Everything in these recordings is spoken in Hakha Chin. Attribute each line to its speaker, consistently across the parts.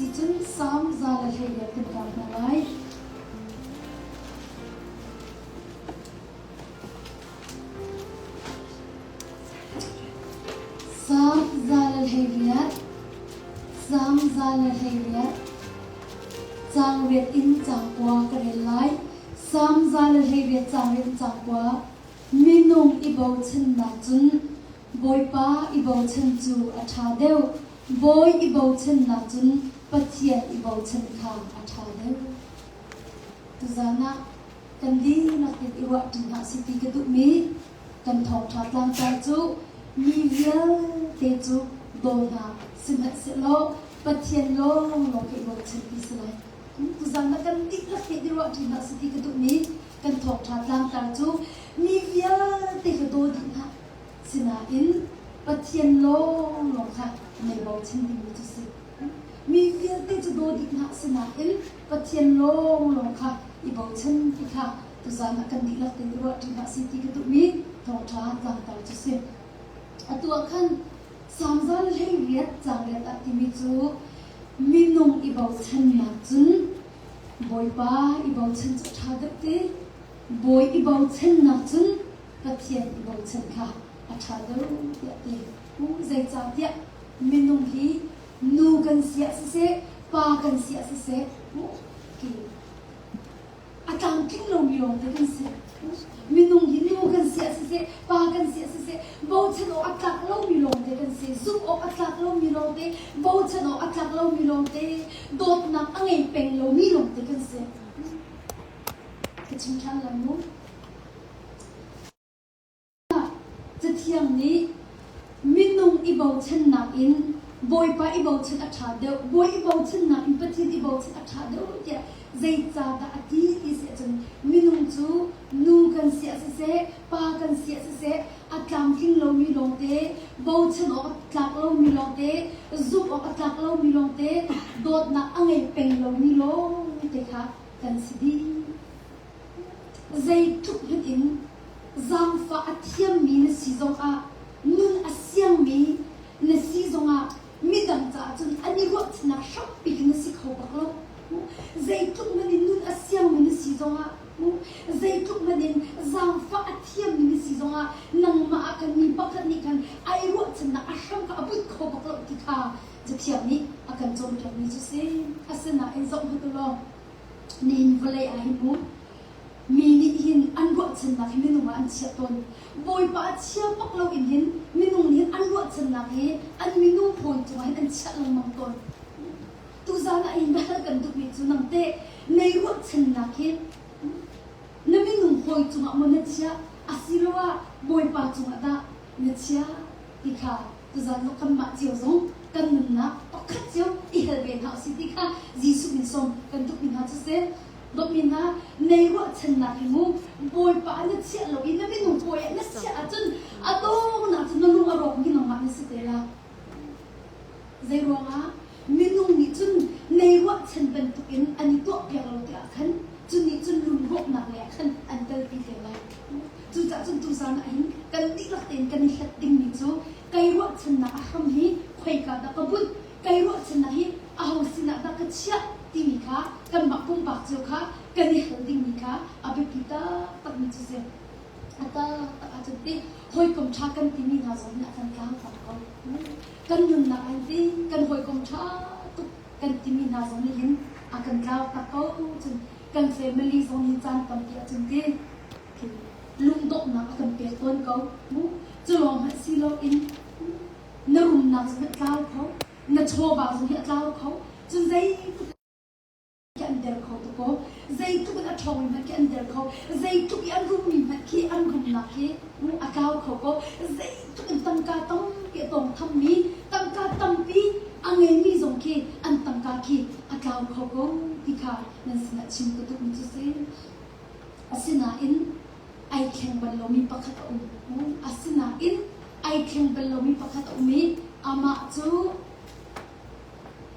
Speaker 1: si cun Salm 118 kan kar hna lai. Salm 118, Salm 118, caang riat in caang kua ka rel lai. Salm 118 caang riat in caang kua. Minung i bochannak cun Bawipa i bochan cu a ṭha deuh. Bawi i bochannak cun Pathian i bochan kha a ṭha deuh. Tuzaan ah kan dihlak in i ruahṭi hna sih ti ka duhmi kan thawngṭha tlangtar cu mi vialte cu daw hna sihmanhsehlaw Pathian lawnglawng hi i bochan ti si lai. Tuzaan ah kan dihlak in i ruahṭi hna sih ti ka duhmi kan thawngṭha tlangtar cu mi vialte kha daw dih hna. Sinain Pathian lawnglawng kha nei bochan dingmi cu si. Mi vialte cu daw dih hna sinain Pathian lawnglawng kha i bochan ti kha tuzaan ah kan dihlak tein i ruahṭi hna sih ti ka duhmi thawngṭha tlangtar cu si. Atu ah khan Salm 118 caang riat ah timi cu minung i bochannak cun Bawipa i bochan cu a ṭha deuh ti. Bawi i bochannak cun Pathian i bochan kha a ṭha deuh tiah ti. Zeicahtiah minung hi nu kan si ah siseh, pa kan si ah siseh, a tlamtling lomi lawngte kan si. Minung hi nu kan si ah siseh, pa kan si ah siseh, bochan awk a tlak lomi lawngte kan si. Zumh awk a tlak lomi lawngte, bochan awk a tlak lomi lawngte, dawtnak a ngei peng lomi lawngte kan si. Ka chim ṭhan lai mu. Cathiang nih minung i bochannak in Bawipa i bochan a ṭha deuh, Bawi i bochannak in Pathian i bochan a ṭha deuh tiah zeicahdah a ti ti si ahcun minung cu nu kan si ah siseh, pa kan si ah siseh, a tlamtling lomi lawngte, bochan awk a tlak lomi lawngte, zumh awk a tlak lomi lawngte, dawtnak a ngei peng lomi lawngte kha kan si dih. Zeitluk hmanh in zaangfah a thiammi na si zongah nun a siangmi na si zongah midang caah cun an i ruahchannak hrampi khi na si kho bak lo. Zeitluk hmanh in nun a siangmi na si zongah zeitluk hmanh in zaangfah a thiammi na si zongah nangmah ah khan mi pakhat nih khan ai ruahchannak a hram kha a bunh kho bak lo ti kha Cathiang nih a kan cawnpiakmi cu si. Asinain zoh hmanh u law Nihin vawlei ah hin mu mi nih hin an ruahchannak hi minung ah an chiah tawn. Bawipa a chia bak lo in hin minung nih hin an ruahchannak hi an minung hawi cungah hin an chiah lengmang tawn. Tuzaan ah hin hal kan duhmi cu nang teh nei ruahchannak hi na minung hawi cungah maw na chiah asiloah Bawipa cungah dah na chiah ti kha tuzaan zong kanmah cio zong kan nunnak pakhat cio i hel ve hna usih ti kha Jesuh min sawm kan duhmi hna cu si. Dawtmi hna, nei ruahchannak hi mu Bawipa na chiah lo i na minung pawi ah na chiah ahcun a dawngnak cu na lung a rawk mi nangmah na si te la. Zei ruangah minung nih cun nei ruahchan bantukin an i tuahpiak lo tikah khan cu nih cun lungrawhnak lei ah khan an kalpi te lai. Cucaah cun tuzaan ah hin kan dihlak tein kan i hlat dingmi cu kei ruahchannak a hram hi khoika dah ka bunh, kei ruahchannak hi aho sinah dah ka chiah timi kha kanmah pumpak cio kha kan i hal dingmi kha a biapi taktakmi cu si. A taktak ahcun ti hawikom ṭha kan timi hna zong nih a kan tlangtlak ko. Kan nunnak ah hin ti kan hawikom ṭha tuk kan timi hna zong nih hin a kan tlau tak ko. Cun kan family zong hin caan tampi ahcun ti lungdonghnak a kan pek tawn ko. Cu lawng hmanh si loin na rumnak zong hi a tlau kho, na chawva zong hi a tlau kho. Cun zeitluk khi an der kho tuk ko. Zeitluk in a ṭhawngmi hmanh khi an der kho. Zeitluk i an rummi hmanh khi an rumnak khi a tlau kho ko. Zeitluk in tangka tampi a tawngthammi, tangka tampi a ngeimi zong khi an tangka khi a tlau kho ko ti kha nan sinah chim ka duhmi cu si. Asinain ai thleng bal lomi pakhat a um. Asinain ai thleng bal lomi pakhat a um i amah cu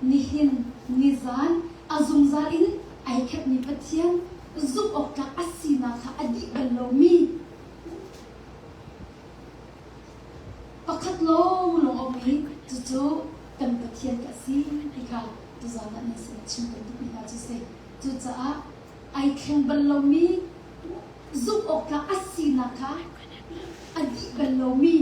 Speaker 1: nihin nizan a zungzal in ai khetmi Pathian zumh awk tlak a sinak kha a dih bal lomi pakhat lawnglawng a um i cucu kan Pathian ka si ti kha. tuzaan ah nan sin chim kan duhmi hna cu si. Cucaah ai thleng bal lomi zumh awk tlak a sinak kha a dih bal lomi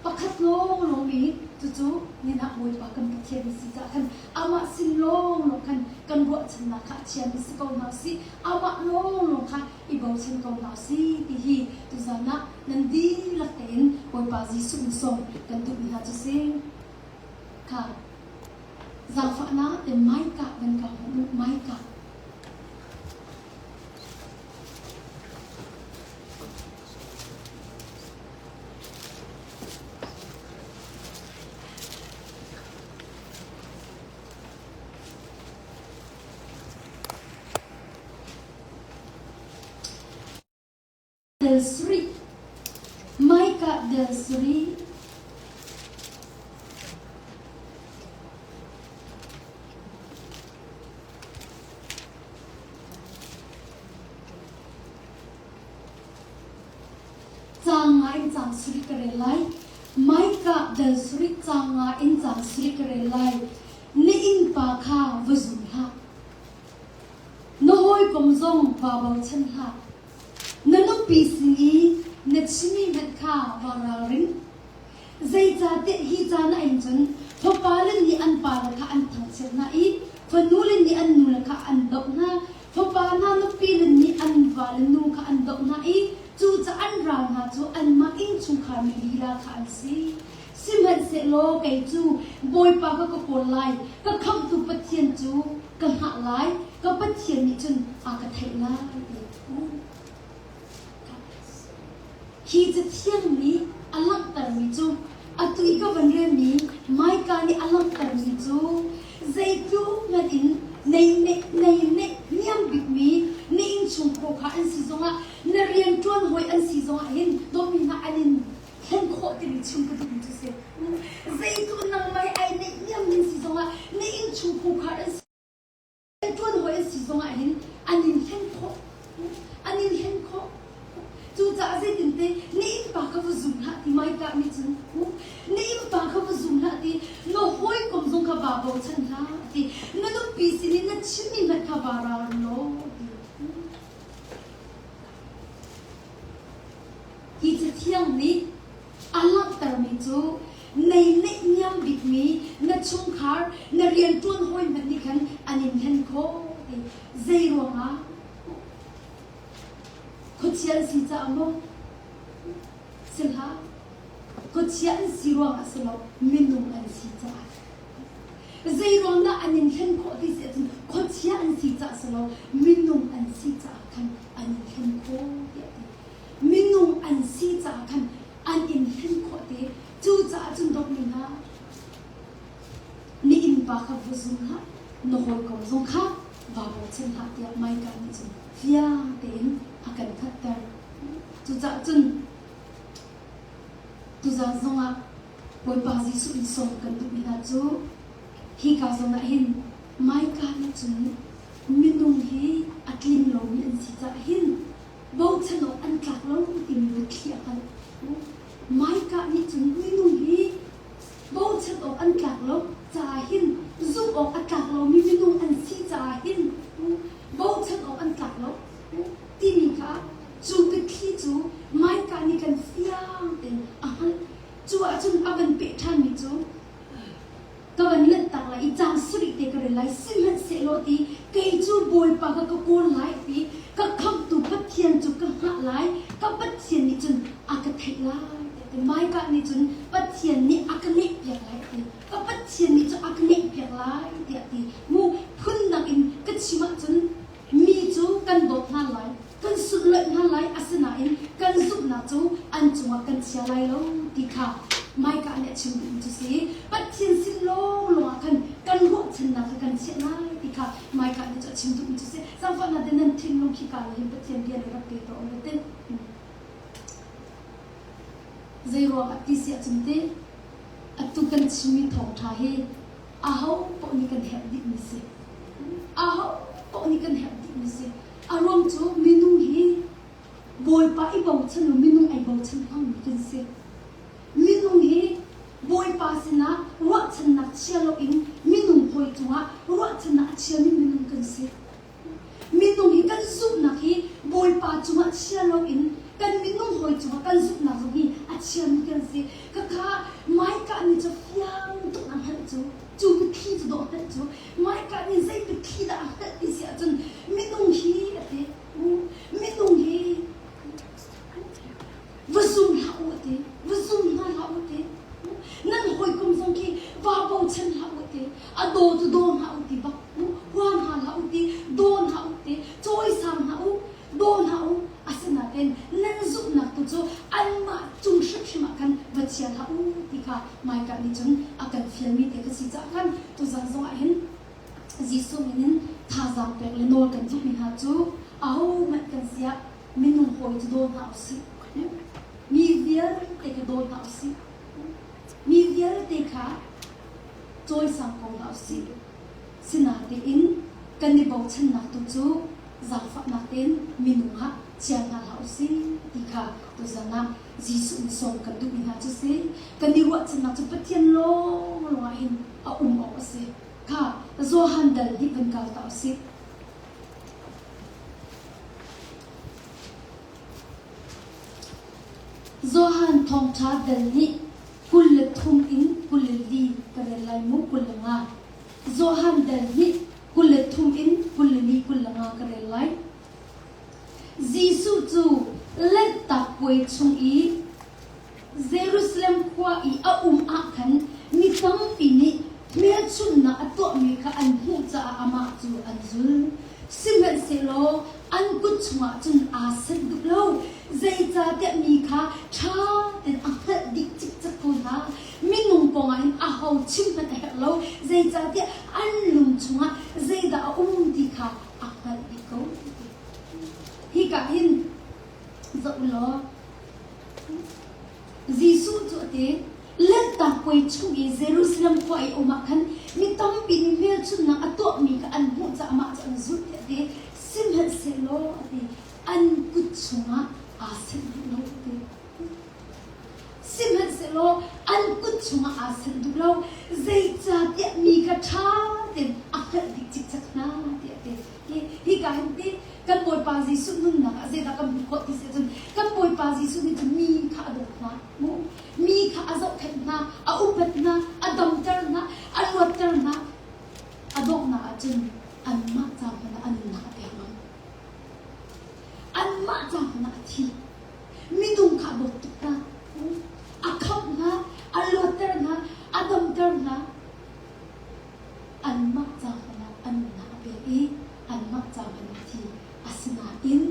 Speaker 1: pakhat lawnglawng mi cucu ninah Bawipa kan Pathian na si caah khan amah sin lawnglawng khan kan ruahchannak kha a chiami si ko hna usih amah lawnglawng kha i bochan ko hna usih ti hi tuzaan ah nan dihlak tein Bawipa Jesuh in sawm kan duhmi hna cu si kha zaangfahnak te Micah van ka hmuh Micah Del Sri Micah Del Sri Caang nga in caang sarih ka rel lai. Micah dal sarih caang nga in caang sarih ka rel lai. Na innpa kha va zum hlah. Na hawikom zong vaa bochan hlah. Na nupi sin i na chimmi hmanh kha vaa ralring. Zeicahtiah hi caan ah hin cun fapale nih an pale kha an thangchiat hna i fanule nih an nule kha an doh hna. Fapa hna nupile nih an vale nu kha an doh hna i cucaah an ral hna cu anmah innchungkhar mi lila kha an si. Sihmanhsehlaw kei cu Bawipa kha ka kawl lai, ka khamhtu Pathian cu ka hngah lai, ka Pathian nih cun a ka theih lai. Hi Cathiang nih a langhtermi cu atu i ka van relmi Micah nih a langhtermi cu zeitluk hmanh in nei neih nei neih niam bikmi na innchungkhar kha an si zongah na rianṭuan hawi an si zongah hin dawtmi hna an in hlen khawh timi chim ka duhmi cu si. Zeitluk nangmah he ai neih niam ning si zongah na innchungkhar an si ṭuan hawi an si zongah hin an in hlen khawh an in hlen khawh cucaah zeitinte na innpa kha va zum hlah ti Micah nih cun na innpa kha va zum hlah ti na hawikom zong kha vaa bochan hlah ti na nupi sinin na chimmi hmanh kha vaa ral law ti Hi Cathiang nih a langhtermi cu nei neihniam bikmi na chungkhar, na rianṭuan hawi hmanh nih khan an in hlen khawh ti. Zei ruangah? Khuachia an si caah maw? Si hlah. Khuachia an si ruangah si lo, minung an si caah. Zei ruang dah an in hlen khawh ti si ahcun khuachia an si caah si lo, minung an si caah khan an in hlen khawh tiah a ti. Minung an si caah khan an in hlen khawh te. Cucaah cun dawtmi hna, na innpa kha va zum hlah, na hawikom zong kha vaa bochan hlah tiah Micah nih cun fiang tein a kan hngalhter. Cucaah cun tuzaan zongah Bawipa Jesuh in sawm kan duhmi hna cu hika zawn ah hin Micah nih cun minung hi a tling lomi an si caah hin bochan awk an tlak lo timi biathli a hngalh. Micah nih cun minung hi bochan awk an tlak lo caah hin zumh awk a tlak lomi minung an si caah hin bochan awk an tlak lo timi kha cu biathli cu Micah nih kan fiang tein a hngalh. Cu ahcun a van peh ṭhanmi cu ka van lanhtak lai i cang sarih te ka rel lai sihmanhsehlaw ti kei cu Bawipa kha ka kawl lai ti ka khamhtu Pathian cu ka hngah lai ka Pathian nih cun a ka theih lai ti Micah nih cun Pathian nih a ka ngeihpiak lai ti ka Pathian nih cun a ka ngeihpiak lai tiah ti mu phundang in ka chim ahcun Mi cu kan dawt hna lai, kan sunhlawih hna lai, asinain kan zumhnak cu an cungah kan chia lai lo ti kha Micah nih a chim duhmi cu si. Pathian sin lawnglawng ah khan kan ruahchannak kha kan chiah lai ti kha Micah nih cu a chim duhmi cu si. Zaangfahnak te nan thinlung khi ka hin Pathian bia nih rak pe tuah u law ti. Zei ruangah ti si ahcun ti atu kan chimmi thawngṭha hi aho paoh nih kan herh dihmi si. Aho paoh nih kan herh dihmi si. A ruang cu minung hi Bawipa i bochan lo minung ai bochan hmangmi kan si. Minung hi Bawipa sinah ruahchannak chia loin minung hawi. hawi cungah ruahchannak a chiami minung kan si. Minung hi kan zumhnak hi Bawipa cungah chia loin kan minung hawi cungah kan zumhnak zong hi a chiami kan si. Khakha Micah nih cu fiang tuk a hngalh cu. Cu biathli cu dawh hngalh cu. Micah nih zei biathli dah a hngalh ti si ahcun minung hi a ti. Minung hi va zum hlah u a ti. Va zum hna hlah u ti. Nan hawikom zong khi va bochan hlah u ti. A daw cu daw hna u ti bak. Hua hna hlah u ti. Daw hna u ti. Cawisang hna u. Daw hna u. Asinain nan zumhnak tu cu anmah cung hrimhrim ah khan va chia hlah u ti kha Micah nih cun a kan fialmi te kha si caah khan tuzan zong ah hin Jesuh min in thazaang pek le nawl kan duhmi hna cu ahohmanh kan si ah minung hawi cu daw hna usih. Mi vialte kha daw hna usih. Mi vialte kha cawisang ko hna usih. Sinain kan i bochannak tu cu zaangfahnak tein minung ah chia hna hlah usih ti kha tuzan ah Jesuh nih sawm kan duhmi hna cu si. Kan i ruahchannak cu Pathian lawnglawng ah hin a um awk a si. Kha Johan dal hi van kau ta usih. Johan thawngṭha dal nih 23 in 24 ka rel lai mu 25. Johan dal nih 23 in 24 25 ka rel lai. Jesuh cu Lanhtak Puai chung i Jerusalem khua i a um ah khan mi tampi nih hmelchunhnak a tuahmi kha an hmuh caah amah cu an zul. Sihmanhsehlaw an kut chungah cun aa sanh duh lo, zeicahtiah mi kha ṭha tein a hngalh dih cikcek ko hna. Minung kongah hin aho chim hmanh a herh lo, zeicahtiah an lung chungah zeidah a um ti kha a hngalh dih ko. Hika hin zoh u law Jesuh cu a ti, Lanhtak Puai chung i Jerusalem khua i um ah khan mi tampi nih hmelchunhnak a tuahmi kha an hmuh caah amah cu an zulh tiah a ti. Sihmanhsehlaw a ti, an kut chungah aa senh duh lo a ti. Sihmanhsehlaw an kut chungah aa senh duh lo, zeicahtiah mi kha ṭha tein a hngalh dih cikcek hna tiah a ti. Hika hin ti kan Bawipa Jesuh nunnak ah zeidah kan hmuh khawh ti si ahcun kan Bawipa Jesuh nih cun mi kha a dawt hna. Mi kha a zohkhenh hna, a upat hna, a damter hna, a luatter hna. A donghnak ahcun anmah ca hmanh ah a nunnak a pek ngam. Anmah ca hmanh ah a thi. Minung kha a dawt tuk hna. A khamh hna, a luatter hna, a damter hna. Anmah ca hmanh ah a nunnak a pek i anmah ca hmanh ah a thi. Asinain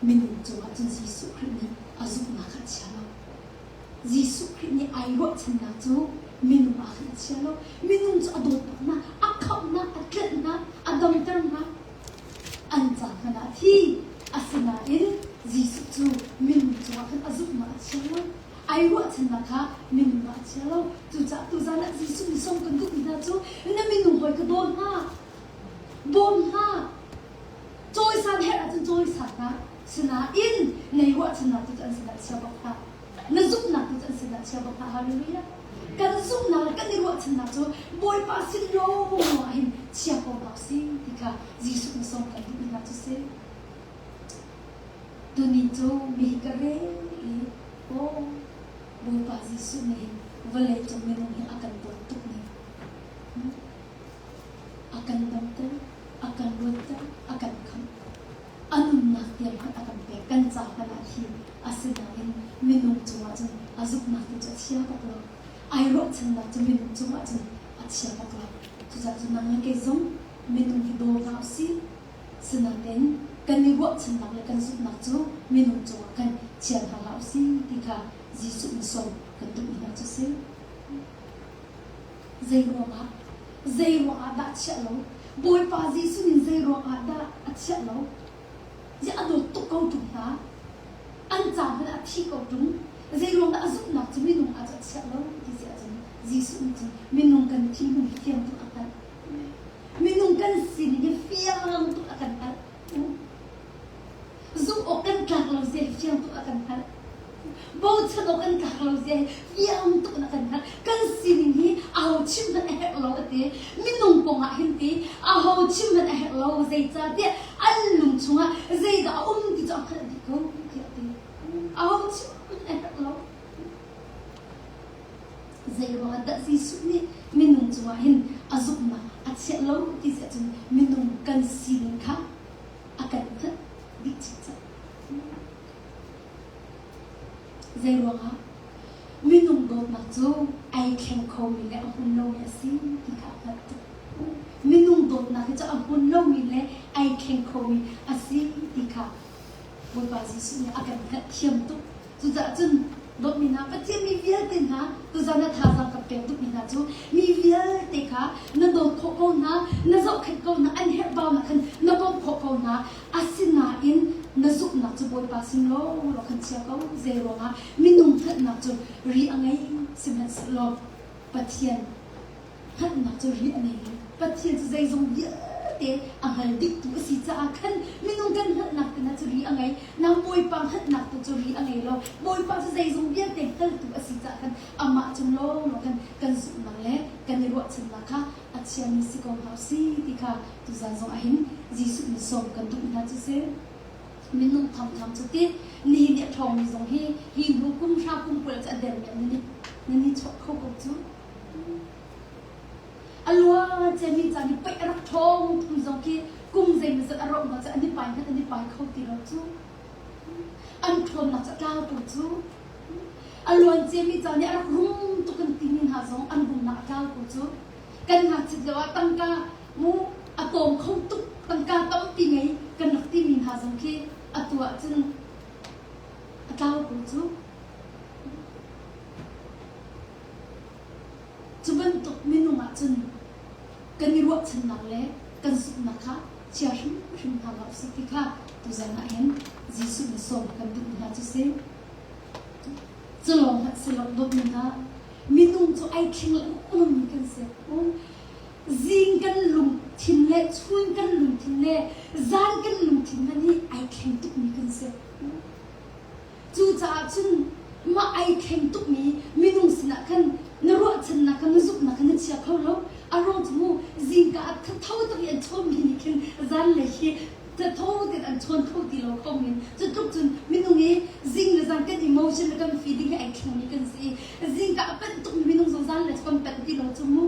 Speaker 1: minung cungah cun Jesuh Khrih nih a zumhnak kha a chia lo. Jesuh Khrih nih ai ruahchannak cu minung ah khan a chia lo. Minung cu a dawt bak hna, a khamh hna, a tlanh hna, a damter hna. An ca hmanh ah a thi. Asinain Jesuh cu minung cungah khan a zumhnak a chia lo. Ai ruahchannak kha minung ah a chia lo. Cucaah tuzan ah Jesuh nih sawm kan duhmi hna cu na minung hawi kha daw hna, bawm hna, cawisan herh ahcun cawisan hna. Sinain nei ruahchannak tu cu an sinah chia bak hlah. Na zumhnak tu cu an sinah chia bak hlah. Hallelujah. Kan zumhnak le kan i ruahchannak cu Bawipa sin lawnglawng ah hin chia ko hna usih ti kha Jesuh nih sawm kan duhmi hna cu si. Tuni cu mi hi ka rel i aw Bawipa Jesuh nih hin vawlei cung minung hi a kan dawt tuk ning. A kan damter, a kan luatter, a kan khamh. A nunnak tiang hmanh a kan pek. Kan ca hmanh ah thi. Asinain minung cungah cun a zumhnak tu cu a chia bak lo. Ai ruahchannak cu minung cungah cun a chia bak lo. Cucaah cun nang le kei zong minung hi daw hna usih. Sinain kan i ruahchannak le kan zumhnak cu minung cungah khan chia hna hlah usih ti kha Jesuh nih sawm kan duhmi hna cu a si. Zei ruangah? Zei ruangah dah chiah lo? Bawipa Jesuh nih zei ruangah dah a chiah lo? Ziah a dawt tuk ko ṭung hna. An ca hmanh ah a thi ko ṭung. Zei ruang dah a zumhnak cu minung ah cu a chiah lo ti si ahcun Jesuh nih cun minung kan thinlung hi fiang tuk a hngalh. Minung kan sining hi fiang tuk a kan hngalh. Zumh awk kan tlak lo zia hi fiang tuk a kan hngalh. Bochan awk kan tlak lo zia hi fiang tuk in a kan hngalh. Kan sining hi aho. Aho chim hmanh a herh lo a ti. Minung kong ah hin ti aho chim hmanh a herh lo zeicahtiah an lung chungah zeidah a um ti cu a hngalh dih ko tiah a ti. Aho chim hmanh a herh lo. Zei ruangah dah Jesuh nih minung cungah hin a zumhnak a chiah lo ti si ahcun minung kan sining kha a kan hngalh dih cikcek. Zei ruangah minung dawtnak cu ai thleng khomi le a hmun lomi a si ti kha a hngalh tuk. Minung dawtnak hi cu a hmun lomi le ai thleng khomi a si ti kha Bawipa Jesuh nih a kan hngalhthiam tuk. Cucaah cun dawtmi hna, Pathian mi vialte hna, tuzan ah thazaang ka pek duhmi hna cu mi vialte kha na dawt khawh ko hna, na zohkhenh ko hna, an herhbaunak khan na bawmh khawh ko hna. Asinain na zumhnak cu Bawipa sin lawlaw khan chia ko. Zei ruangah minung hngalhnak cu ri a ngei sihmanhsehlaw Pathian hngalhnak cu ri a ngei lo. Pathian cu zeizong vialte a hngal diktu a si caah khan minung kan hngalhnak te hna cu ri a ngei. Nang Bawipa hngalhnak tu cu ri a ngei lo. Bawipa cu zeizong vialte hngaltu a si caah khan amah cung lawnglawng khan kan zumhnak le kan i ruahchannak kha a chiami si ko hna usih ti kha tuzan zong ah hin Jesuh nih sawm kan duh hna cu si. Minung thangthang cu ti nihin i a ṭhawngmi zong hi hi hnu kum hra kum 20 cu a der men nan i nan i chuah kho ko cu. A luan ciami caan i paih a rak ṭhawng tum zong khi kum zeimawzat a rauh hna cu an i pai hmanh an i pai kho ti lo cu. An ṭhawnnak cu a tlau ko cu. A luan ciami caan i a rak rum tuk an timi hna zong an rumnak a tlau ko cu. Kan ngakchit lio ah tangka mu a tawm kho tuk tangka tampi ngei kan rak timi hna zong khi atu ahcun a tlau ko cu. Cu bantuk minung ahcun kan i ruahchannak le kan zumhnak kha chia hrimhrim hna hlah usih ti kha tuzan ah hin Jesuh nih sawm kan duhmi hna cu si. Cu lawng hmanh si lo dawtmi hna, minung cu ai thleng lengmangmi kan si. Zing kan lungthin le chun kan lungthin le zan kan lungthin hmanh hi ai thleng tukmi kan si. Cucaah cun mah ai thleng tukmi minung sinah khan na ruahchannak kha na zumhnak kha na chia kho lo. A ruang cu mu zingka ah thatho tuk i an chawnmi nih khin zanlei hi thatho tein an chawn kho ti lo kho men. Cu tluk cun minung i zing le zan kan emotion le kan feeling hi ai thlengmi kan si i zingka a panh tukmi minung zong zanlei cu kan panh ti lo cu mu.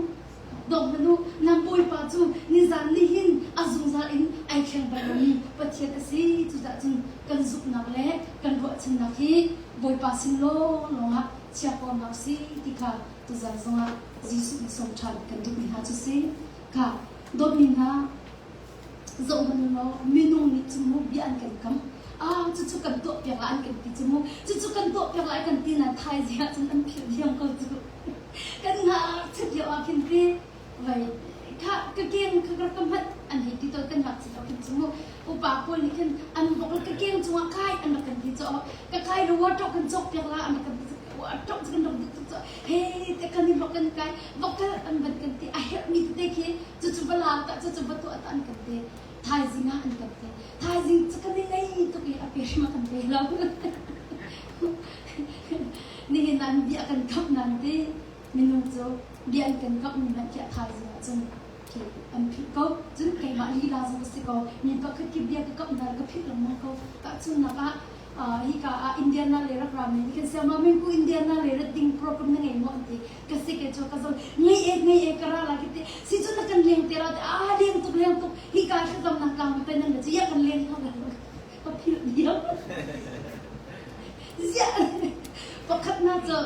Speaker 1: Dawk hmanh u, nan Bawipa cu nizan nihin a zungzal in ai thleng bal lomi Pathian a si. Cucaah cun kan zumhnak le kan ruahchannak hi Bawipa sin lawnglawng ah chia ko hna usih ti kha tuzan zongah Jesuh nih sawm ṭhan kan duhmi hna cu si. Kha dawtmi hna, zoh hmanh u law minung nih cu mu bia an kan kam. Ah, cucu kan tuahpiak lai an kan ti cu mu. Cucu kan tuahpiak lai kan ti nain thaizing ah cun an philh diam ko cu. Kan ngakchiat lio ah khin ti vai kha ka keng kha ka ka hmat an hei ti tawn kan ngakchiat ah khin cu mu upa pawl nih khin an bok ka keng cungah kai an rak kan ti cu ka kai lo wa ṭok kan cawk piak la an rak kan ti wa ṭok cu kan rak duh tuk cu he te kan i bok kan kai bok kal an van kan ti a herh mi tete khi cucu va la ta cucu va tuah ta an kan ti thaizing ah an kan ti thaizing cu kan i ngei tuk i a pe hrim a kan pe lo Nihin ah bia kan kamh nan ti minung cu bia an kan kamh mi hmanh khi a thaizing ahcun khi an philh ko. Cun keimah lila zong ka si ko. Mi pakhat khi bia ka kamh hna ka philh lengmang ko. Tahchunhnak ah hika ah Indiana le rak rami nih kan siama mengku Indiana le rat ding program na ngei maw an ti. Ka si ke cu ka zon ngei e ngei e ka ra la ki ti. Si cun na kan leng te ra ti ah leng tuk leng tuk hika thlacamnak tlang pe nan la cu ya kan leng hna ka philh diam. Ziah pakhatnak cu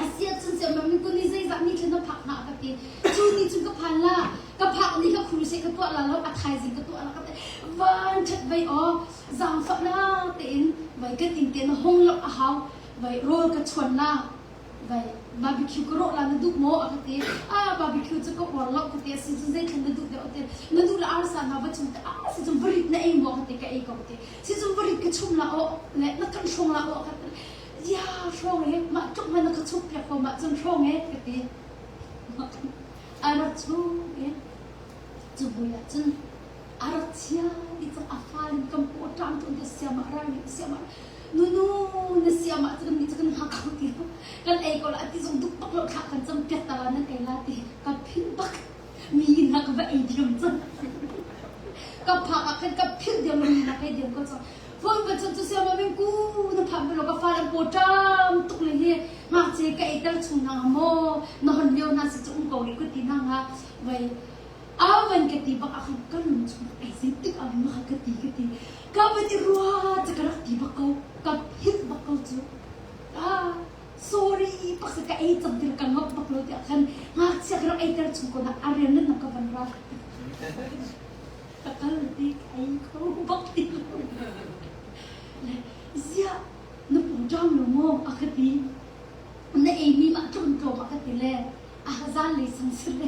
Speaker 1: a si ahcun siamram kun ni zeizah ni thlen na phak hnga ka ti. Cu ni cun ka phan la ka phak ni ka crusade ka tuah la lo a thaizing ka tuah la ka ti. Van ṭhat vei aw zaangfah na tein vai kan inn te na hong loh a hau vai rawl ka chuan la vai barbecue ka rawh la na duh maw a ka ti ah barbecue cu ka uar lo ka ti a si cun zeithlan na duh deuh a ti na duh la arsa hna va chum te ah si cun varit na ei maw ka ti ka ei ko ti si cun varit ka chum la aw le na kan hrawng la aw ka ti ya hrawng e mah tluk hmanh na ka chuk piak ko mah cun hrawng e ka ti a rak chung e cu hmui ah cun a rak chia ti cang a fal in kan paw ṭam tu siam ah ral siam ah. Nunu na siam ah cun kan kan hngak kho ti lo. Kan ei ko la ti zong duk bak lo thla kan cam piak ta la nan ei la ti ka philh bak. Mi inn ah ka va ei diam cang. Ka phak ah khan ka philh diam mi nak ei diam ko cang. Phone va chun cu siam ah min ku na phak belo ka fa lam paw ṭam tuk le hi ngakchia ka ei ter chung hna maw na hon lio hna si cu um ko rih ku ti hna nga vai a van ka ti bak ah khan ka lung chung ai zeitik ah ma ka ti ka ti ka van i rua cu ka rak ti bak ko ka philh bak ko cu ah sorry pak ka ei cang ti ka ngap bak lo tiah khan ngakchia ka rak ei ter chung ko na a rian nan ka van ra ka kal ti ka ei kho bak ti lo le ziah na pum ṭam lo maw a ka ti na ei mi mah tlawm tlawm a ka ti le ah zanlei sang si le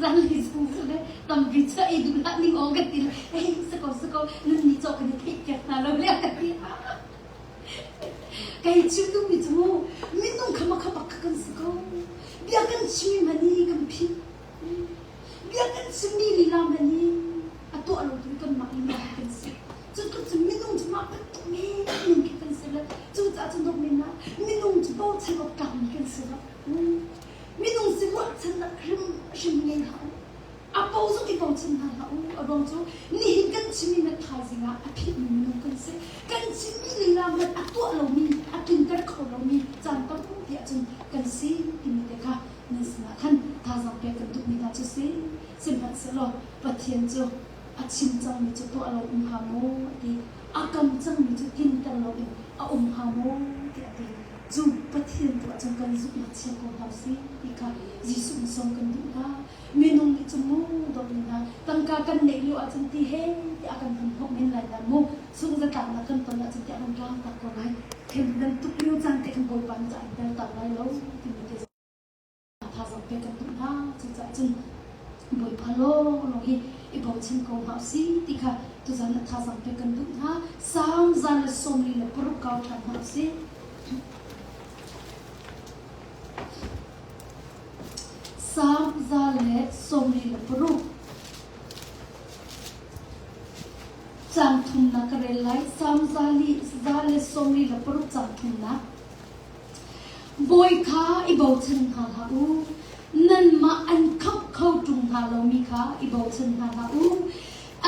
Speaker 1: zanlei sang si le tampi cu ei duh hlah ning aw ka ti le ei si ko si ko nan ni cawk kan i theih piak hna lo le ka ti kei chim duhmi cu mu minung kha makha bak kha kan si ko bia kan chimmi hmanh hi kan philh bia kan chimmi lila hmanh hi a tuah lo tu kanmah lila kan si Cu cu minung cu mah bantuk menmen khi kan si lo. Cucaah cu dawt men ah minung cu bochan awk tlakmi kan si lo. Minung si ruahchannak hrimhrim ngei hlah u. A po zong i bochan hna hlah u. A ruang cu nihin kan chimmi hmanh thaizing ah a philhmi minung kan si. Kan chimmi lila hmanh a tuah lomi, a tlinter kho lomi caan tampi ahcun kan si timi te kha nan sinah khan thazaang pek kan duhmi hna cu si. Sihmanhsehlaw Pathian cu a chim cangmi cu tuah lo um hnga maw a ti. A kam cangmi cu tlinter loin a um hnga maw tiah a ti. Cu Pathian tu ahcun kan zumhnak chia ko hna usih ti kha Jesuh nih sawm kan duh hna. Minung nih cun mu dawtmi hna tangka kan neih lio ahcun ti he tiah a kan hun hnawh men lai dah mu sungzatlaknak kan ton ahcun tiah kan tlang tak ko lai. Then nan tuk lio caan te khan Bawipa nih cun an tel tak lai lo timi te Thazaang pek kan duh hna. Cucaah cun Bawipa lawnglawng hi i bochan ko hna usih ti kha tuzan ah thazaang pek kan duh hna. Salm 146 kau ṭhan hna usih. Salm 146 Caang thumnak ka rel lai. Salm 146 caang thumnak. Bawi kha i bochan hna hlah u. Nanmah an khamh kho ṭung hna lomi kha i bochan hna hlah u.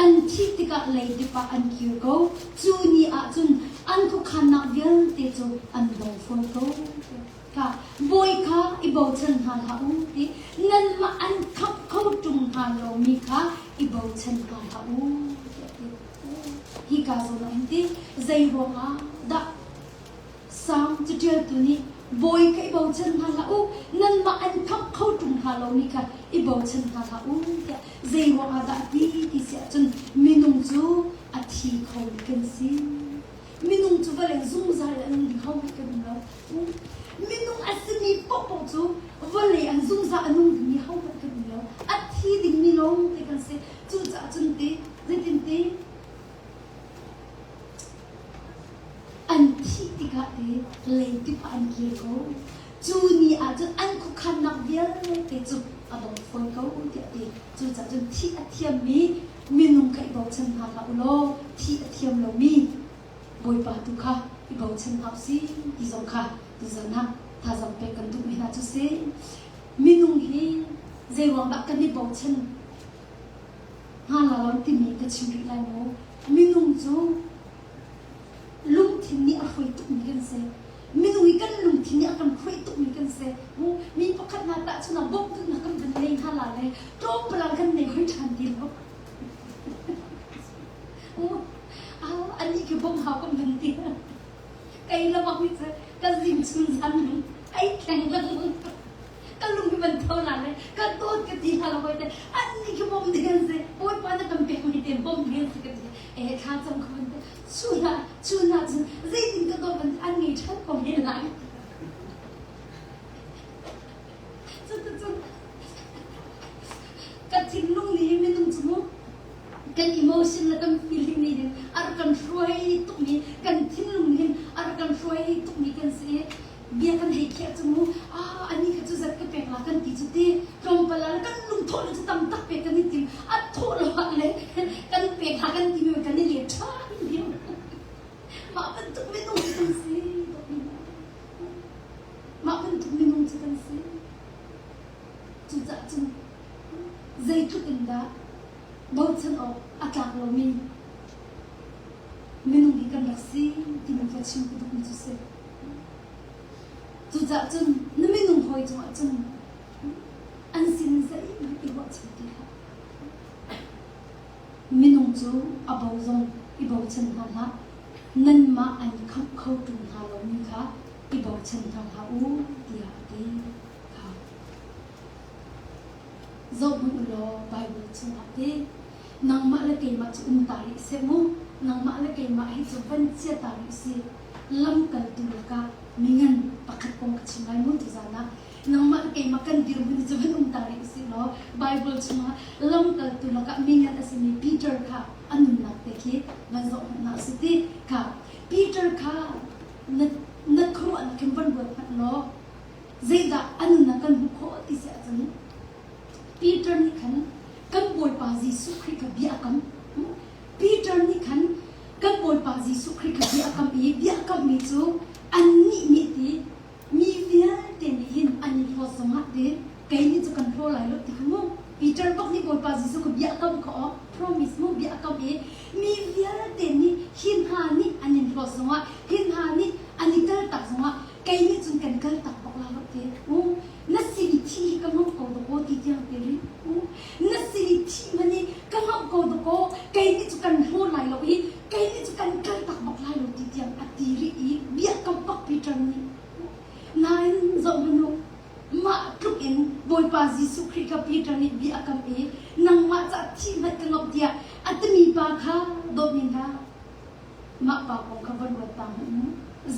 Speaker 1: An thih tikah leidip ah an kir ko. Cu ni ah cun an khuakhannak vialte cu an dong fawn ko. Kha bawi kha i bochan hna hlah u ti nanmah an khamh kho ṭung hna lomi kha i bochan hna hlah u. Hika zawn ah hin ti zei ruangah dah Salm caṭialtu nih bawi kha i bochan hna hlah u, nanmah an khamh kho ṭung hna lomi kha i bochan hna hlah u tiah zei ruangah dah a ti ti si ahcun minung cu a thi khomi kan si. Minung cu vawlei zungzal in a nung ding hohmanh kan um lo. Minung a simi paohpaoh cu vawlei an zungzal a nung dingmi hohmanh kan um lo. A thi dingmi lawngte kan si. Cucaah cun ti zeitin ti An thih tikah te leidip ah an kir ko. Cu ni ah cun an khuakhannak vialte cu a dong fawn ko tiah a ti. Cucaah cun thih a thiammi minung kha i bochan hna hlah u law thih a thiam lomi Bawipa tu kha i bochan hna usih ti zong kha tuzan ah thazaang pek kan duhmi hna cu si. Minung hi zeiruang dah kan i bochan hnga la lo timi ka chim rih lai maw? Minung cu lungthin nih a hruai tukmi kan si. Minung hi kan lungthin nih a kan hruai tukmi kan si. Mi pakhat hna tahchun ah bawmh duhnak kan van nei hna la le tlawmpalang kan nei hoi ṭhan ti lo. Anih khi bawmh hau kan van ti. Kei le bak nih cu ka zing chun zan ai thleng lengmang. Ka lung hi van tho la le ka dawt ka ti hna lo hoi te an nih khi bawm ding an si bawipa na kan pek mi te bawm ding an si ka ti eh thla cam kho van te chun ah chun ah cun zeitin ka dawt van an ngei ṭhan ko men lai cuticun ka thinlung nih hin minung cu mu kan emotion le kan feeling nih hin a rak kan hruai tukmi kan thinlung nih hin a rak kan hruai tukmi kan si i bia kan hei khiah cu mu ah ani kha cu zat ka pek la kan ti cu ti tlawmpal ah kan lungthawh le cu tam tak pek kan i tim a thawh lo ah le kan pek ha kan ti mi kan i let ṭhan diam. Zeitluk in dah bochan awk a tlak lomi minung hi kan rak si timi kha chim ka duhmi cu si. Cucaah cun na minung hawi cungah cun an sin zeihmanh i ruahchan ti hlah. Minung cu a bo zong i bochan hna hlah. Nanmah an khamh kho ṭung hna lomi kha i bochan hna hlah u tiah a ti. Kha. Zohhmanh u law Baibal chungah te nangmah le keimah cu um ta rih seh mu. Nangmah le keimah hi cu van chia ta rih si. Lamkaltu lakah mingan pakhat kong ka chim lai mu tuzaan ah. Nangmah le keimah kan dirhmun cu van um ta rih usih law Baibal chungah lamkaltu lakah mingan a simi Peter kha a nunnak te khi van zoh hmanh hna usih ti kha Peter kha na na khuaruahnak khin van ruat hmanh law zeidah a nunnak kan hmuh khawh ti si ahcun Peter nih khan kan Bawipa Jesuh Khrih kha bia a kam. Peter nih khan kan Bawipa Jesuh Khrih kha bia a kam i bia a kammi cu annih nih ti mi vialte nih hin an i hlawt zongah ti kei nih cu kan hlaw lai lo ti kha mu Peter bak nih Bawipa Jesuh kha bia a kam kha aw promise mu bia a kam i mi vialte nih hi hna nih an in hlawt zongah hi hna nih an i kal tak zongah kei nih cun kan kal tak bak la lo te u na sin i thi hi ka ngamh ko dakaw ti tiang te ri u na sin i thi man i ka ngamh ko dakaw kei nih cu kan hlaw lai lo i kei nih cu kan kal tak bak lai lo ti tiang a ti rih i bia kam bak Peter nih nain zoh hmanh u mah tluk in Bawipa Jesuh Khrih kha Peter nih bia a kam i nangmah cah thi hmanh ka ngamh tiah a timi pa kha dawtmi hna Mah pa kong kha van ruat ta hmanh mu.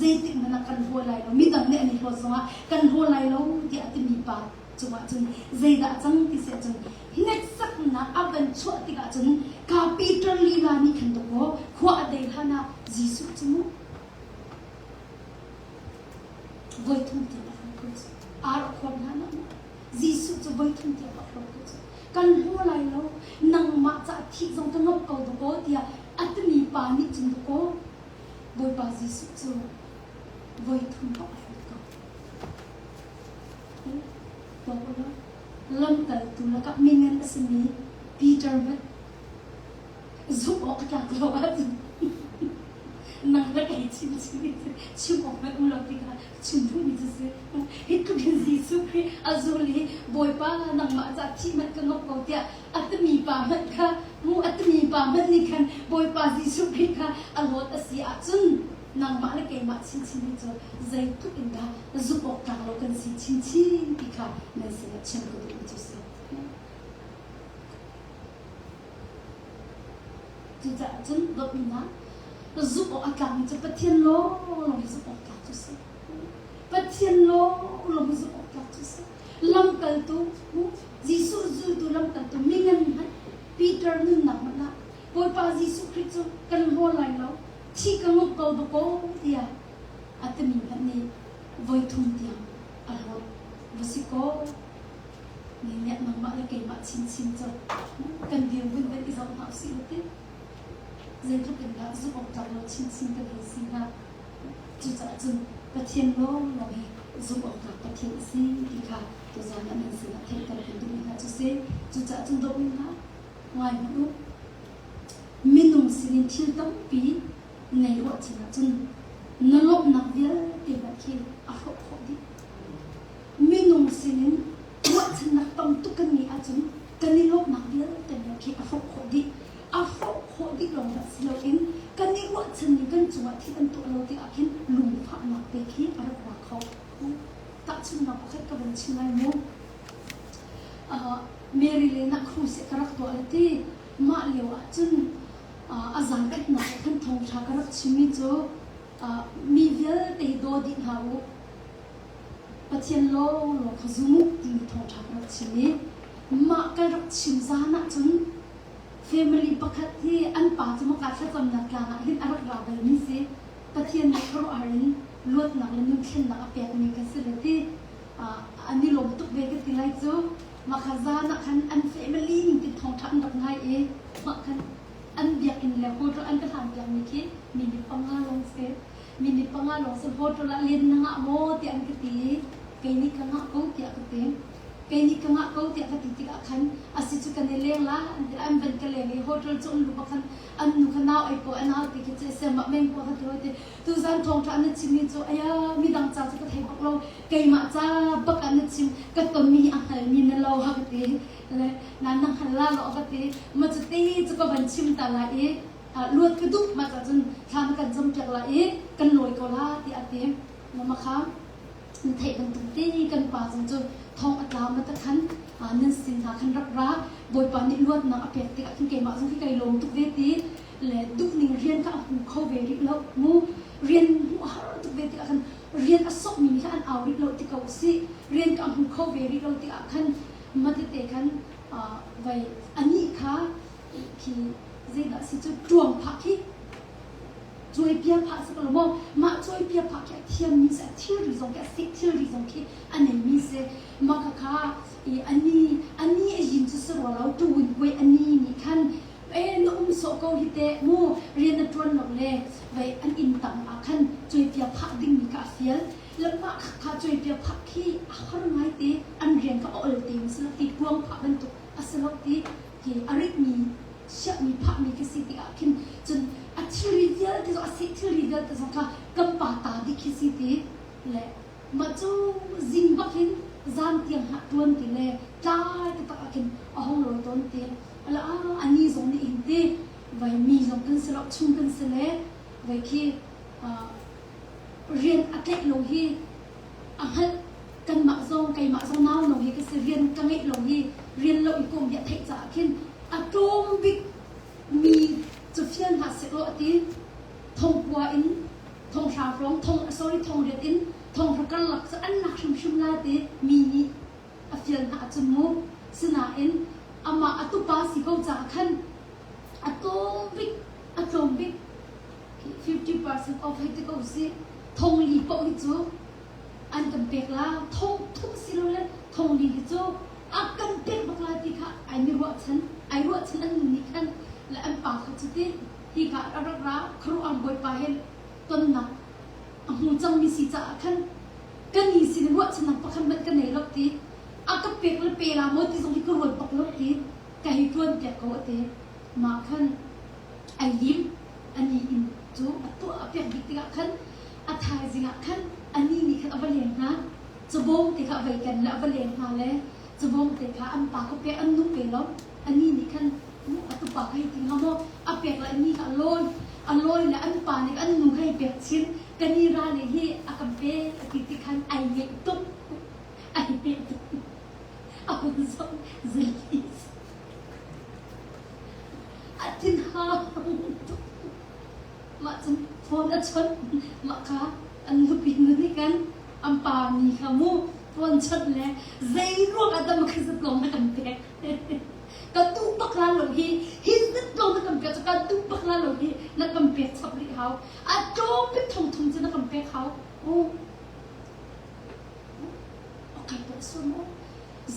Speaker 1: Zeitik hmanh ah kan hlaw lai lo. Midang nih an i hlawt zongah kan hlaw lai lo tiah a timi pa cungah cun zeidah a cang ti si ahcun hneksaknak a van chuah tikah cun ka Peter lila nih khan dawkaw khua a dei hlan ah Jesuh cu mu voi thum tiang a hlawt ko cu. Ar a khuan hlan ah mu. Jesuh cu voi thum tiang a hlawt ko cu. Kan hlaw lai lo, nangmah cah thih zong ka ngamh ko dawkaw tiah a timi pa nih cun dawkaw Bawipa Jesuh cu voi thum bak a hlawt ko. Tuak u law, lamkaltu lakah mingan a simi Peter hmanh zumh awk a tlak lo ahcun nang le kei chim chim chim awk hmanh um lo ti kha chim duhmi cu si. Hi tluk in Jesuh Khrih a zul i Bawipa nangmah cah thih hmanh ka ngop ko tiah a timi pa hmanh kha mu a timi pa hmanh nih khan Bawipa Jesuh Khrih kha a lawt a si ahcun nangmah le keimah chinchin hi cu zeitluk in dah zumh awk tlak lo kan si chinchin ti kha nan sinah chim ka duhmi cu si. Cucaah cun dawtmi hna, zumh awk a tlakmi cu Pathian lawnglawng hi zumh awk tlak cu si. Pathian lawnglawng hi zumh awk tlak cu si. Lamkaltu, Jesuh zultu lamkaltu mingan hmanh Peter nunnak hmanh ah Bawipa Jesuh Khrih cu kan hlaw lai lo, thi ka nguk ko dakaw tiah a timi hmanh nih voi thum tiang a hlawt. Va si kaw, Nih nangmah le keimah chinchin cu kan dirhmun van i zoh hna usih law ti zeitluk in dah zumh awk tlak lo chinchin kan hei si hnga. Cucaah cun Pathian lawnglawng hi zumh awk tlak Pathian a si ti kha tuzaan ah nan sinah theihter kan duhmi hna cu si. Cucaah cun dawtmi hna, ngai hmanh u. Minung sinin thil tampi nei ruahchan ahcun na lawmhnak vialte hmanh khi a hrawh khawh dih. Minung sinin ruahchannak tam tuk kan ngeih ahcun kan i lawmhnak vialte hna khi a hrawh khawh dih. A hrawh khawh dih lawng dah si loin kan i ruahchanmi kan cungah thil an tuah lo tikah khin lungfahnak te khi a rak ra kho. Tahchunhnak pakhat ka van chim lai mu. Uh, Mary le na cruise ka rak tuah le ti mah lio ah cun uh, a zan khatnak ah khan thawngṭha ka rak chimmi cu uh, mi vialte hi daw dih hna u Pathian lawnglawng kha zum u timi thawngṭha ka rak chim i mah ka rak chim zan ahcun family pakhat hi an pa cu maka thlacamnak tlang ah hin a rak ra balmi si. Pathian nih khuaruahhar in luatnak le nunthlennak a pekmi ka si le ti an i lawm tuk ve ka ti lai cu. Mah kha zan ah khan an family ning tin thawngṭha an rak ngai i mah khan an biakinn le hotel an ka hlan piakmi khi minute panga lawng si. Minute panga lawng si hotel ah len na ngah maw tiah an ka ti i kei nih ka ngah ko tiah ka ti. Kei nih ka ngah ko tiah ka ti tikah khan a si cu kan i leng la an ti an van ka leng i hotel cu an luh ah khan an nu kha nau ei ko a nau ti khi cu a mah meng ko kha ti ti tuzan thawngṭha na chimmi cu aya midang ca cu ka thei bak lo keimah ca bak ah na chim ka tonmi hi a hngalmi na lo ha ka ti le na na hngal la lo ka ti ma cu te cu ka van chim ta lai i luat ka duh ma cun thla na kan cam piak lai i kan lawi ko la ti a ti mama kha Na theih bantuk te kan pa zong cu thong a tla ma ta khan nan sin hna khan rak ra Bawipa nih luatnak a pek tikah khin keimah zong khi kai lawm tuk ve ti le duhning rian kha a hmu kho ve rih lo mu rian hmuh a har tuk ve tikah khan rian a sokmi nih khan an au rih lo ti ko si rian ka hmu kho ve rih lo tikah khan matete khan vai anih kha khi zeidah si cu ṭuang phah khi Cuaipia phah si ko lo maw? Mah cuaipia phah khi a thiammi si, a thilri zong khi, a sik thilri zong khi a neimi si. Mah khakha i ani ani a yin cu si rua lo, tuwin kuai ani nih khan e na um sawh ko hi teh mu rian na ṭuan lo le vei an inn tang ah khan cuaipia phah dingmi kha a fial. Le mah khakha cuaipia phah khi a har ngai te, an rian kha a ol te mi si lo ti kuang phah bantuk a si lo ti hi a ritmi chiahmi phahmi ka si tikah khin cun a thilri vialte zong a seh thilri vialte zong kha kan pa ta dih khi si ti le mah cu zing bak hin zan tiang hlah tuan ti le tlai taktak ah khin a hong lawi tawn ti ala ani zong nih hin ti vai mi zong kan si lo chung kan si le vai khi rian a tlaih lo hi a hngalh kanmah zong keimah zong nau no hi ka si rian ka ngeih lo hi rian lo i kom hi a theih caah khin a tlawm bik mi cu fial hna seh law a ti thongkua in thonghra hrawng thong sorry thongriat in thonghra karlak cu an lak hrimhrim lai ti mi nih a fial hna ahcun mu sinain amah a tupa si ko caah khan a tlawm bik a tlawm bik 50% off hei ti ko si thong li paoh hi cu an kan pek la thong thum si lo le thong li hi cu a kan pek bak la ti kha ai mi ruahchan ai ruahchan an nu nih khan le an pa kha cu ti hi ka a rak ra khuaruah bawipa he tonnak a hmu cangmi si caah khan kan ni sin ruahchannak pakhat hmanh ka nei lo ti a ka pek le pe la maw ti zong hi ka ruat bak lo ti ka hei tuan piak ko a ti mah khan ai lim ani inn cu a tuah a pek bik tikah khan a thaizing ah khan ani nih khan a va leng hna cabawm te kha a vei ken le a va leng hna le cabawm te kha an pa kha pek an nu pe lo ani nih khan a tupa kha hei ti hnga maw a pek le ani kha a lawi a lawi le an pa nih an nu kha hei pek chin kani ra le hi a kan pek a ti ti khan ai ngeih tuk ai ngeih tuk a hun zong zalis A thinhang tuk. Mah cun phone a chawnh. Mah kha an nupi nu nih khan an pa mi kha mu phone chawnh le zei ruang ah dah makhi zat lawng na kan pek. Ka duh bak la lo hi hi zat lawng na kan pek cu ka duh bak la lo hi na kan pek chap rih hau. A tlawm bik thong thum cu na kan pek hau. Uh. Okay, tuah sual maw?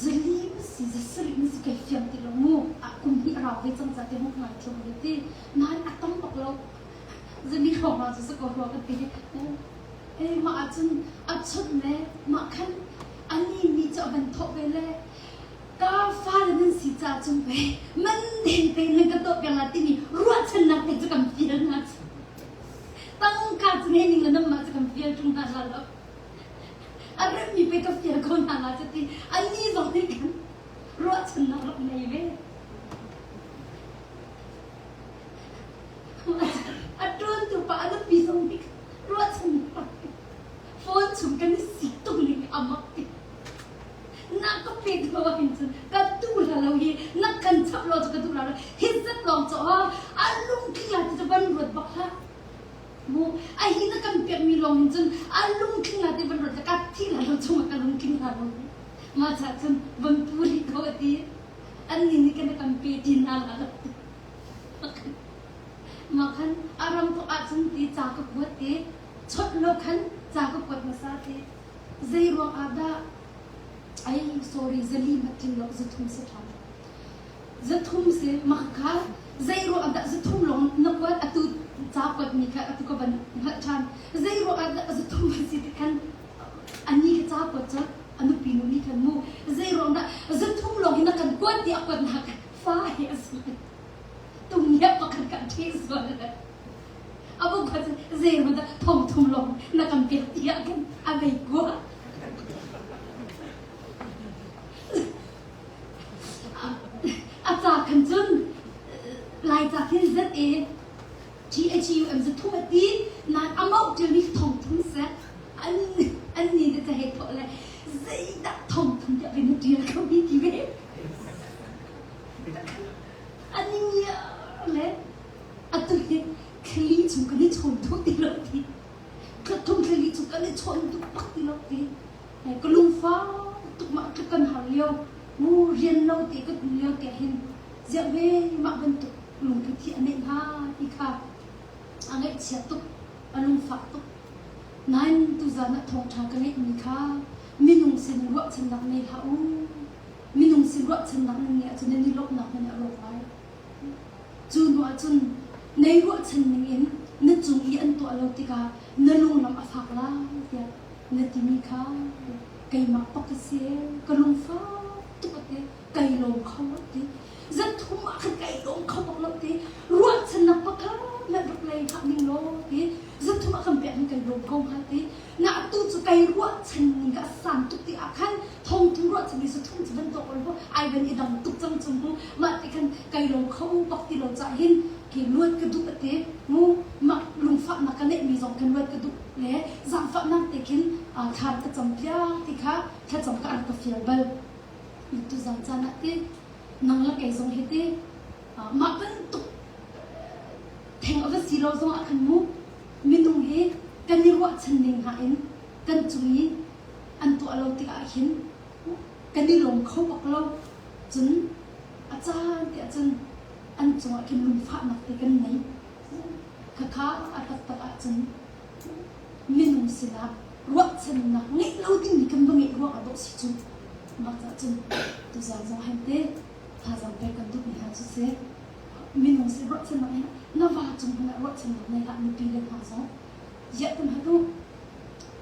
Speaker 1: Zali na si, zasarih na si kai fiang ti lo mu. Ah kum hnih a rau ve cang ca ti hong ngai thiam ve ti. Nain a tam bak lo. Zali hrawng ah cu sa ko rua ka ti. Eh mah ahcun a chawnh le mah khan ani nih cu a van thawh ve le ka fale nan si caah cun ve man deng te nan ka tuah piak la timi ruahchannak te cu kan fial hna cu. Tangka cu ngei ning le nanmah cu kan fial ṭung hna la lo. A remmi pei ka fial ko hna la cu ti annih zong nih khan ruahchannak rak nei ve. A ṭuantu pa a nupi zong nih ruahchannak rak nei. Phone chung kan i sik tuk ning a mak ti. Na ka pek lo ahhin cun ka duh hla lo hi na kan chap lo cu ka duh la lo. Hi zat lawng cu a lungtling la ti cu van ruat bak hlah. Mu a hi na kan pekmi lawng in cun a lungtling la ti van ruat ka thi la lo chungah ka lungtling la lo. Mah ca cun van pu rih ko a ti. Annih nih kan kan pe ti hna la lo. Mah khan a ram thawk ahcun ti ca ka kuat ti chawnh lo khan ca ka kuat hmasa ti zei ruang ah dah ai sorry zali mat tling lo zathum si ṭhan. Zathum si mah kha zei ruang ah dah zathum lawng na kuat atu ca kuatmi kha atu ka van hngalh ṭhan. Zei ruang ah dah zathum a si ti khan ani ka ca kuat cu. A nupi nu nih khan mu zei ruang dah zathum lawng hi na kan kuat tiah a kuatnak fa hi a si. Tung hiap pakhat kan ṭhi sual. A bu kha cu zei ruang dah thong thum lawng na kan pek tiah khan a vei kua. A ca khan cun Laica khin Z A T H U M zathum a ti nain a mauh ṭialmi thong thum seh an an ni te ca he thawh le zeidah thong thum tiah ve na ṭial kho mi ti ve an i ngiar le atu hi thli chung kan i chawn duh ti lo ti thum thli chung kan i chawn duh bak ti lo ti Ka lungfak tuk mah tluk kan har lio mu rian lo te kan um lio te hin ziah hme mah bantuk lungput hi a neih hnga ti kha a ngaihchia tuk a lungfak tuk. Nain tuzan ah thawngṭha ka ngeihmi kha minung sin ruahchannak nei hlah u. Minung sin ruahchannak nan ngeih ahcun nan i lawmhnak hmanh a rawk lai. Cu hnu ahcun nei ruahchan ningin na cung i an tuah lo tikah na lunglam a fak lai tiah na timi kha keimah pak ka si ka lungfak tuk a ti kai lawm kho a ti zathum ah khan kai lawm kho bak lo ti ruahchannak pakhat hmanh rak lei hlah ning law ti zathum ah kan pek hin kai lawm ko hnga ti na atu cu kai ruahchan ning ka san tuk ti ah khan thongthum ruahchan ni zathum cu van tuak ol ai van i dang tuk cang chung mu mah ti khan kai lawm kho bak ti lo ca hin khi luat ka duh a ti mu mah lungfahnak ka neihmi zong khan luat ka duh le zaangfahnak te khin thla ka cam piak ti kha thlacam ka an ka fial bal tuzan caan ah ti nang le kei zong hi ti mah bantuk theng a va si lo zong ah khan mu minung hi kan i ruahchan ning hna in kan cung i an tuah lo tikah hin kan i lawm kho bak lo cun a caan tiah cun an cungah khin lungfahnak te kan nei Khakha a taktak ahcun minung sinah ruahchannak ngeih lo dingmi kan va ngeih ruangah dawh si cu. Mah caah cun tuzaan zong han te thazaang pek kan duhmi hna cu si. Minung sin ruahchannak hi na va cung hmanh ah ruahchannak nei hlah nupi le hna zong ziah kan hat u.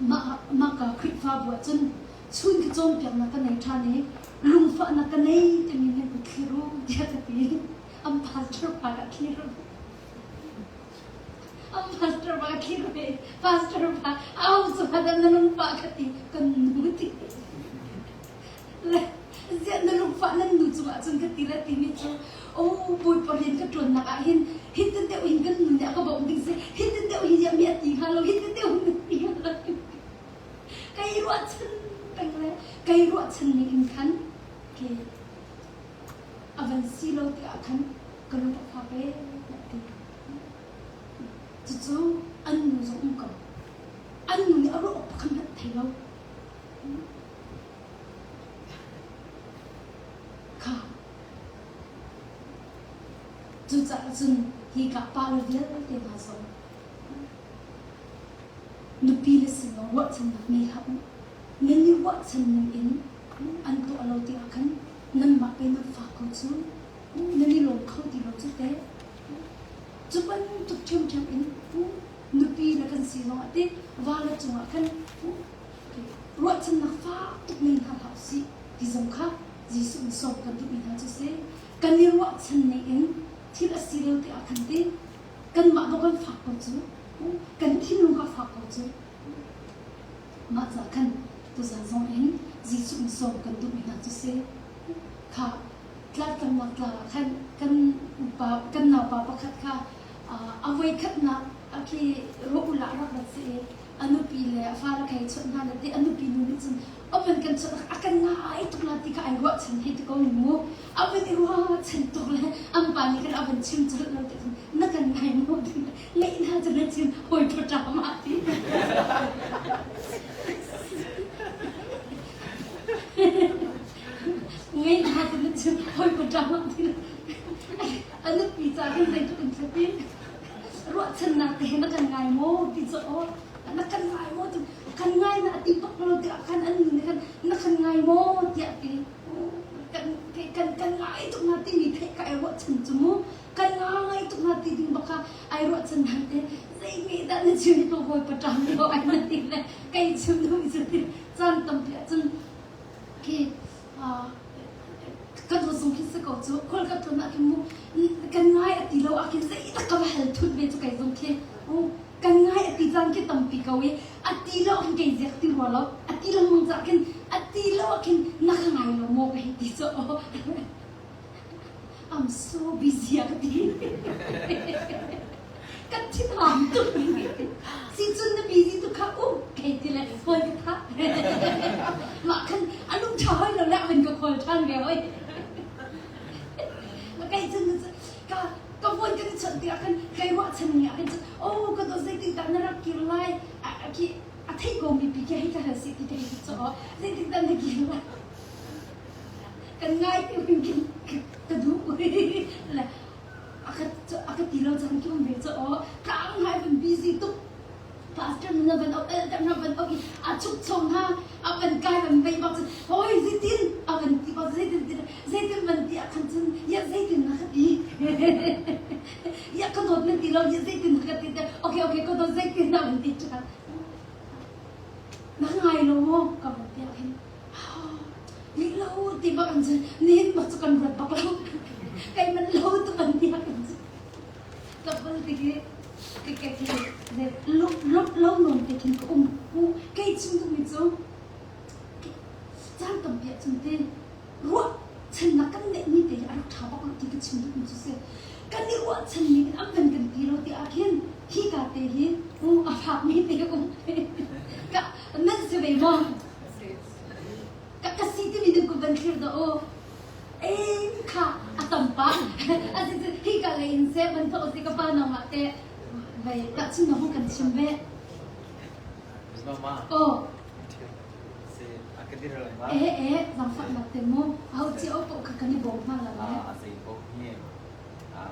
Speaker 1: Mah mah ka Khrihfabu ah cun chun ka cawnpiaknak ka nei ṭhan i lungfahnak ka nei timi nan kut thlir u tiah ka ti. An pastor pa ka thlir. An pastor pa thlir ve. Pastor pa au cu hada na lungfah ka ti kan nu ti. Le ziah na lungfah nan nu cungah cun ka ti le ti mi cu oh Bawipa rian ka ṭuannak ah hin hitin deuh hin kan nu nih a ka bawmh ding si hitin deuh hi ziah mi a ti hnga lo hitin deuh hin ti hnga lo kai ruahchan peng le kai ruahchan ning in khan ke a van si lo tikah khan ka lung a fak ee tiah a ti. Cucu an nu zong um ko. An nu nih a ruah awk pakhat hmanh thei lo. Kha. Cucaah cun hi ka pa le vialte hna zong nupi le sin lawng ruahchannak ngei hlah u. Nan i ruahchan ning in an tuah lo tikah khan nanmah pe nan fak ko cu. Nan i lawm kho ti lo cu teh. Cu bantuk ṭhiamṭhiam in nupi le kan si zongah ti va le cungah khan ruahchannak fak tuk nei hna hlah usih ti zong kha Jesuh nih sawm kan duhmi hna cu si. Kan i ruahchan ning in thil a si lo tikah khan ti kanmah dawh kan fak ko cu kan thinlung kha fak ko cu. Mah ca khan tuzan zong in Jesuh nih sawm kan duhmi hna cu si. Kha tlaktamnak tlang ah khan kan upa kan naupa pakhat kha a voikhatnak a khi rawh ah rak rat si i a nupi le a fale kha i chawnh hna le ti a nupi nu nih cun a van kan chawnh a kan ngai tuk la ti kha ai ruahchan hei ti ko mu a van i ruahchan tuk le an pa nih khan a van chim colh lo ti cun na kan ngai maw ti ngeih hna cu na chim hawi ṭha ma ti Ngeih hna cu na chim hawi pa ṭang ah ti a nupi ca khin zeitluk in thlapin ruahchannak te he na kan ngai maw ti cu aw na kan ngai maw ti kan ngai na ti bak lo tiah khan an nu nih khan na kan ngai maw tiah ti kan kan kan ngai tuk na timi theih ka ai ruahchan cu mu kan ngai tuk na ti ding bak kha ai ruahchan han te zei me dah na chim ko hawi pa ṭang lo ai na ti le kei chim duh cu ti caan tampi ah cun. cu khual ka tlun ah khin mu kan ngai a ti lo ah khin zeitak ka va hal thut ve cu kei zong khi kan ngai a ti caan khi tampi ko i a ti lo ah khin kei ziak ti rua lo a ti lengmang cah khin a ti lo ah khin na ka ngai lo maw ka hei ti cu I'm so busy a ka ti ka thinhang tuk si cun na busy tuk kha um kei ti le phone ka thah mah khan a lung ṭha hoi lo le a van ka call ṭhan ve hoi kei cun ka ka phone kan i chawnh tikah khan kai ruahchan ning ah khan cun oh ka dawt zeitik dah na rak kir lai khi a theih ko mi pi khi hei ka hal sih ti ka hei ti caw zeitik dah na kir lai kan ngai ti kin ka duh le a ka a ka ti lo cang ki um ve cu aw ka ang hai van busy tuk pastor na van op elder na van op i a chuk chong ha a van kai van vei bak cun hoi zeitin a van ti bak zeitin ti zeitin van ti ah khan cun ya zeitin na ka ti ya ka dawt na ti lo ya zeitin na ka ti te okay okay ka dawt zeitin na van ti ṭhan na ngai lo maw ka van ti ah khin Lih lo ti bak an cun nihin bak cu kan ruat bak lo. Kai man lo tu ban tiah kan cu. Ka bal ti khi ke ke khi lo lo lo non te khin ka um hu kei chim duhmi cu caan tampi ah cun te ruah channak kan neihmi te hi a rak ṭha bak lo ti ka chim duhmi cu si. Kan i ruahchanmi in an van kan ti lo ti ah khin hi ka te hi a fakmi te um ka nan si ve maw? Ka ka si timi ding ku van thlir dah u. Ei kha a tam pa. Asi cu hi ka lei in seh van thawk si ka pa nangmah te vei tahchun na hung kan chim ve.
Speaker 2: Mama.
Speaker 1: Oh.
Speaker 2: Se a ka dir lai ma.
Speaker 1: Eh eh zangfah nak te mu. Ho chi o po kha kan i bawm hna la le.
Speaker 2: A zei po hi a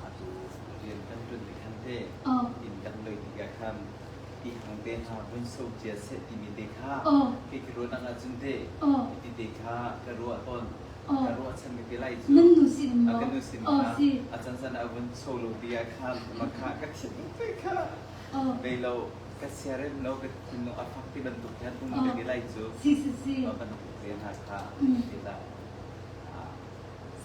Speaker 2: atu rian kan tun ti khan te in kan loi ti khan ti hang te hna vun so cia seh timi te kha kei ka ruahnak ahcun te ti te kha ka ruah tawn ka ruahchan mi te lai cu
Speaker 1: nan nu sin
Speaker 2: maw ka nu sin kha a can san a vun so lo ti ah khan ma kha ka thin te kha bei lo ka siarem lo ka thinlung a fak ti bantuk hian um ka ti lai cu
Speaker 1: si si si
Speaker 2: bantuk te hna kha ti la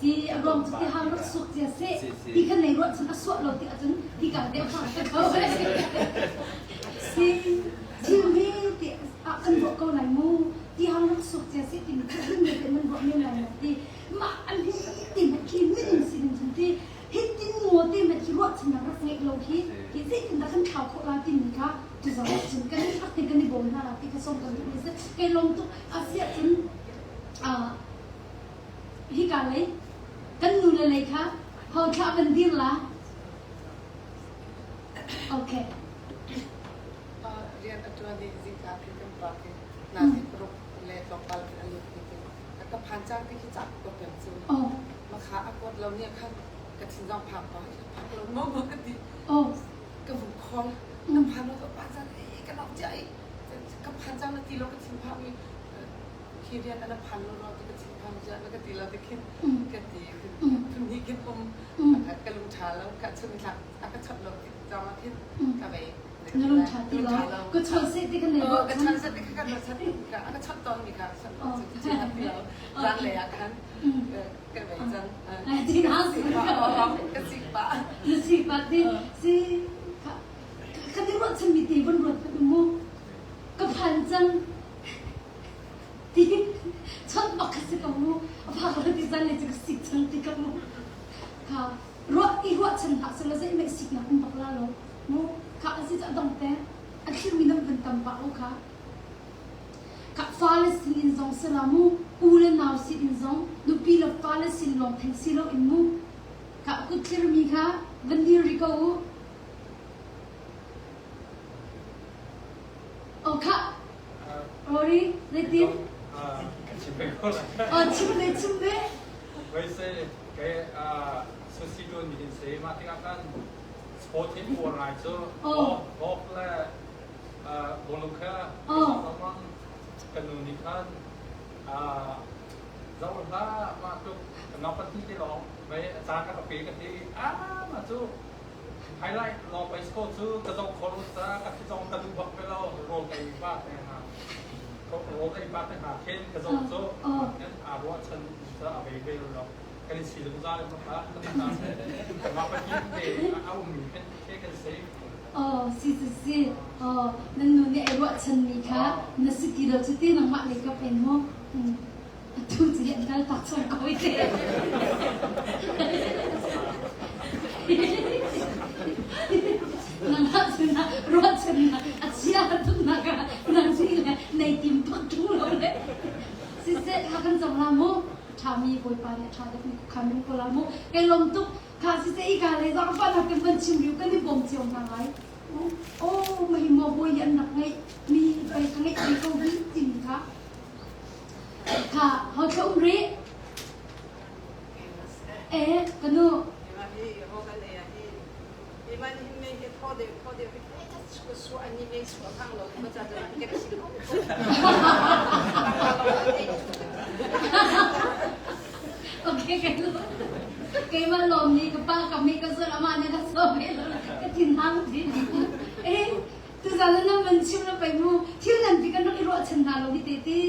Speaker 1: Si a ruang cu ti hang rak suak cia seh ti khan nei ruah cun a suah lo ti ahcun ti ka te fa ka ko si thil hi ti ah kan ruah ko lai mu ti hang rak suak cia seh ti mi kha hin te nan ruah men lai ti mah an hi ti ma khi minung si ding cun ti hi tin ngo te ma khi ruah cun rak ngeih lo khi hi zeitin dah kan thlau khawh la ti mi kha tu zong cun kan ak te kan i bawm hna la ti kha som kan duh mi si kei lom tuk asiah cun Hika lei kan nule lei kha ho thlah van dir la. Okay.
Speaker 3: Rian a ṭuan i zingka khin kan pa khi nazi paruk le tlawmpal khin a lut ti a ka phan cang ti khi ca ka kuat peng cu. Ma kha a kuat lo ni khan ka thin zong phang pa phang lo mo mo ka ti. Ka vung call ka phan lo ka pa cang e ka nok cia i ka phan cang na ti lo ka thin phang i khi rian an phan lo ti ka thinphang ziah na ka ti lo ti khin ka ti phun hnih khin um ka lung ṭha lo ka chun thlak a ka chawt lo ti zong ah khin ka vei
Speaker 1: na lung ṭha ti lo ka chawt seh ti ka nei
Speaker 3: ka chawt seh ti ka ka chawt ka ka chawt tawn mi kha chawt ti lo zan lei ah khan ka vei cang
Speaker 1: ti na si
Speaker 3: ka sik pa
Speaker 1: na sik pa ti si ka ti ruat chan mi te von ruat mu ka phan cang Ti chawnh bak ka si ko mu. A phak lo ti zan le cu ka sik cang ti ka mu. Kha ruah i ruahchan hlah selaw zeihmanh siknak um bak la lo. Mu kha a si cu a dong te. A thlirmi nan van tam pah u kha. Ka fale sin in zong sila mu, u le nau sin in zong, nupi le fale sin lawng theng si lo in mu. Ka kut thlirmi kha van dir ri ko u. Oh khah. Rory, zeitin?
Speaker 4: Chim ve ko lai.
Speaker 1: Oh, chim ve, chim ve.
Speaker 4: Voi se ke susi tuan mi hin se ma tikah kan sport hin uar ngai cu golf le bawlung kha lengmang kan nu nih khan zoh hlah mah tluk nau pahnih te lawng mei a caan ka pe ka ti ah mah cu Highlight law pei score cu ka zoh kho lo caah ka thi zong ka duh bak ve lo. Rawl ka ei pah te hna. Rawl ka ei pah te hna khin ka zoh cu aa ruahchan cu a vei ve lo. Kan i si zungzal in kha kan hna seh. Mah pathian te a ummi khan ke kan si.
Speaker 1: Oh, si si si. Oh, nan nu nih ai ruahchanmi kha na si ti lo cu ti nangmah lei kap in mu. Atu cu an kal tak chung ko i te. Nangmah sinah ruahchannak a chia tuknak ah nang nih le nei tim tuk ṭung lo le. Siseh, thla kan cam la mu. Ṭhami Bawipa nih a ṭha deuhmi khuakhan rung ko la mu. Kai lawm tuk. Kha siseh i ka le zaangfahnak kan van chim riu kan i bawm cio hna lai. Oh, mahi maw bawi an rak ngeih mi pei ka ngeih ve ko hi timi kha Kha ho thla um rih? Eh, ka nu. Okay, ka nu. Keimah lawm nih ka pa ka mi ka zul amah nih ka so ve lo ka thin hang ti. Eh, Tuzaan ah nan van chim lo pei mu thil nan ti kan rak i ruahchan hna lo hi te ti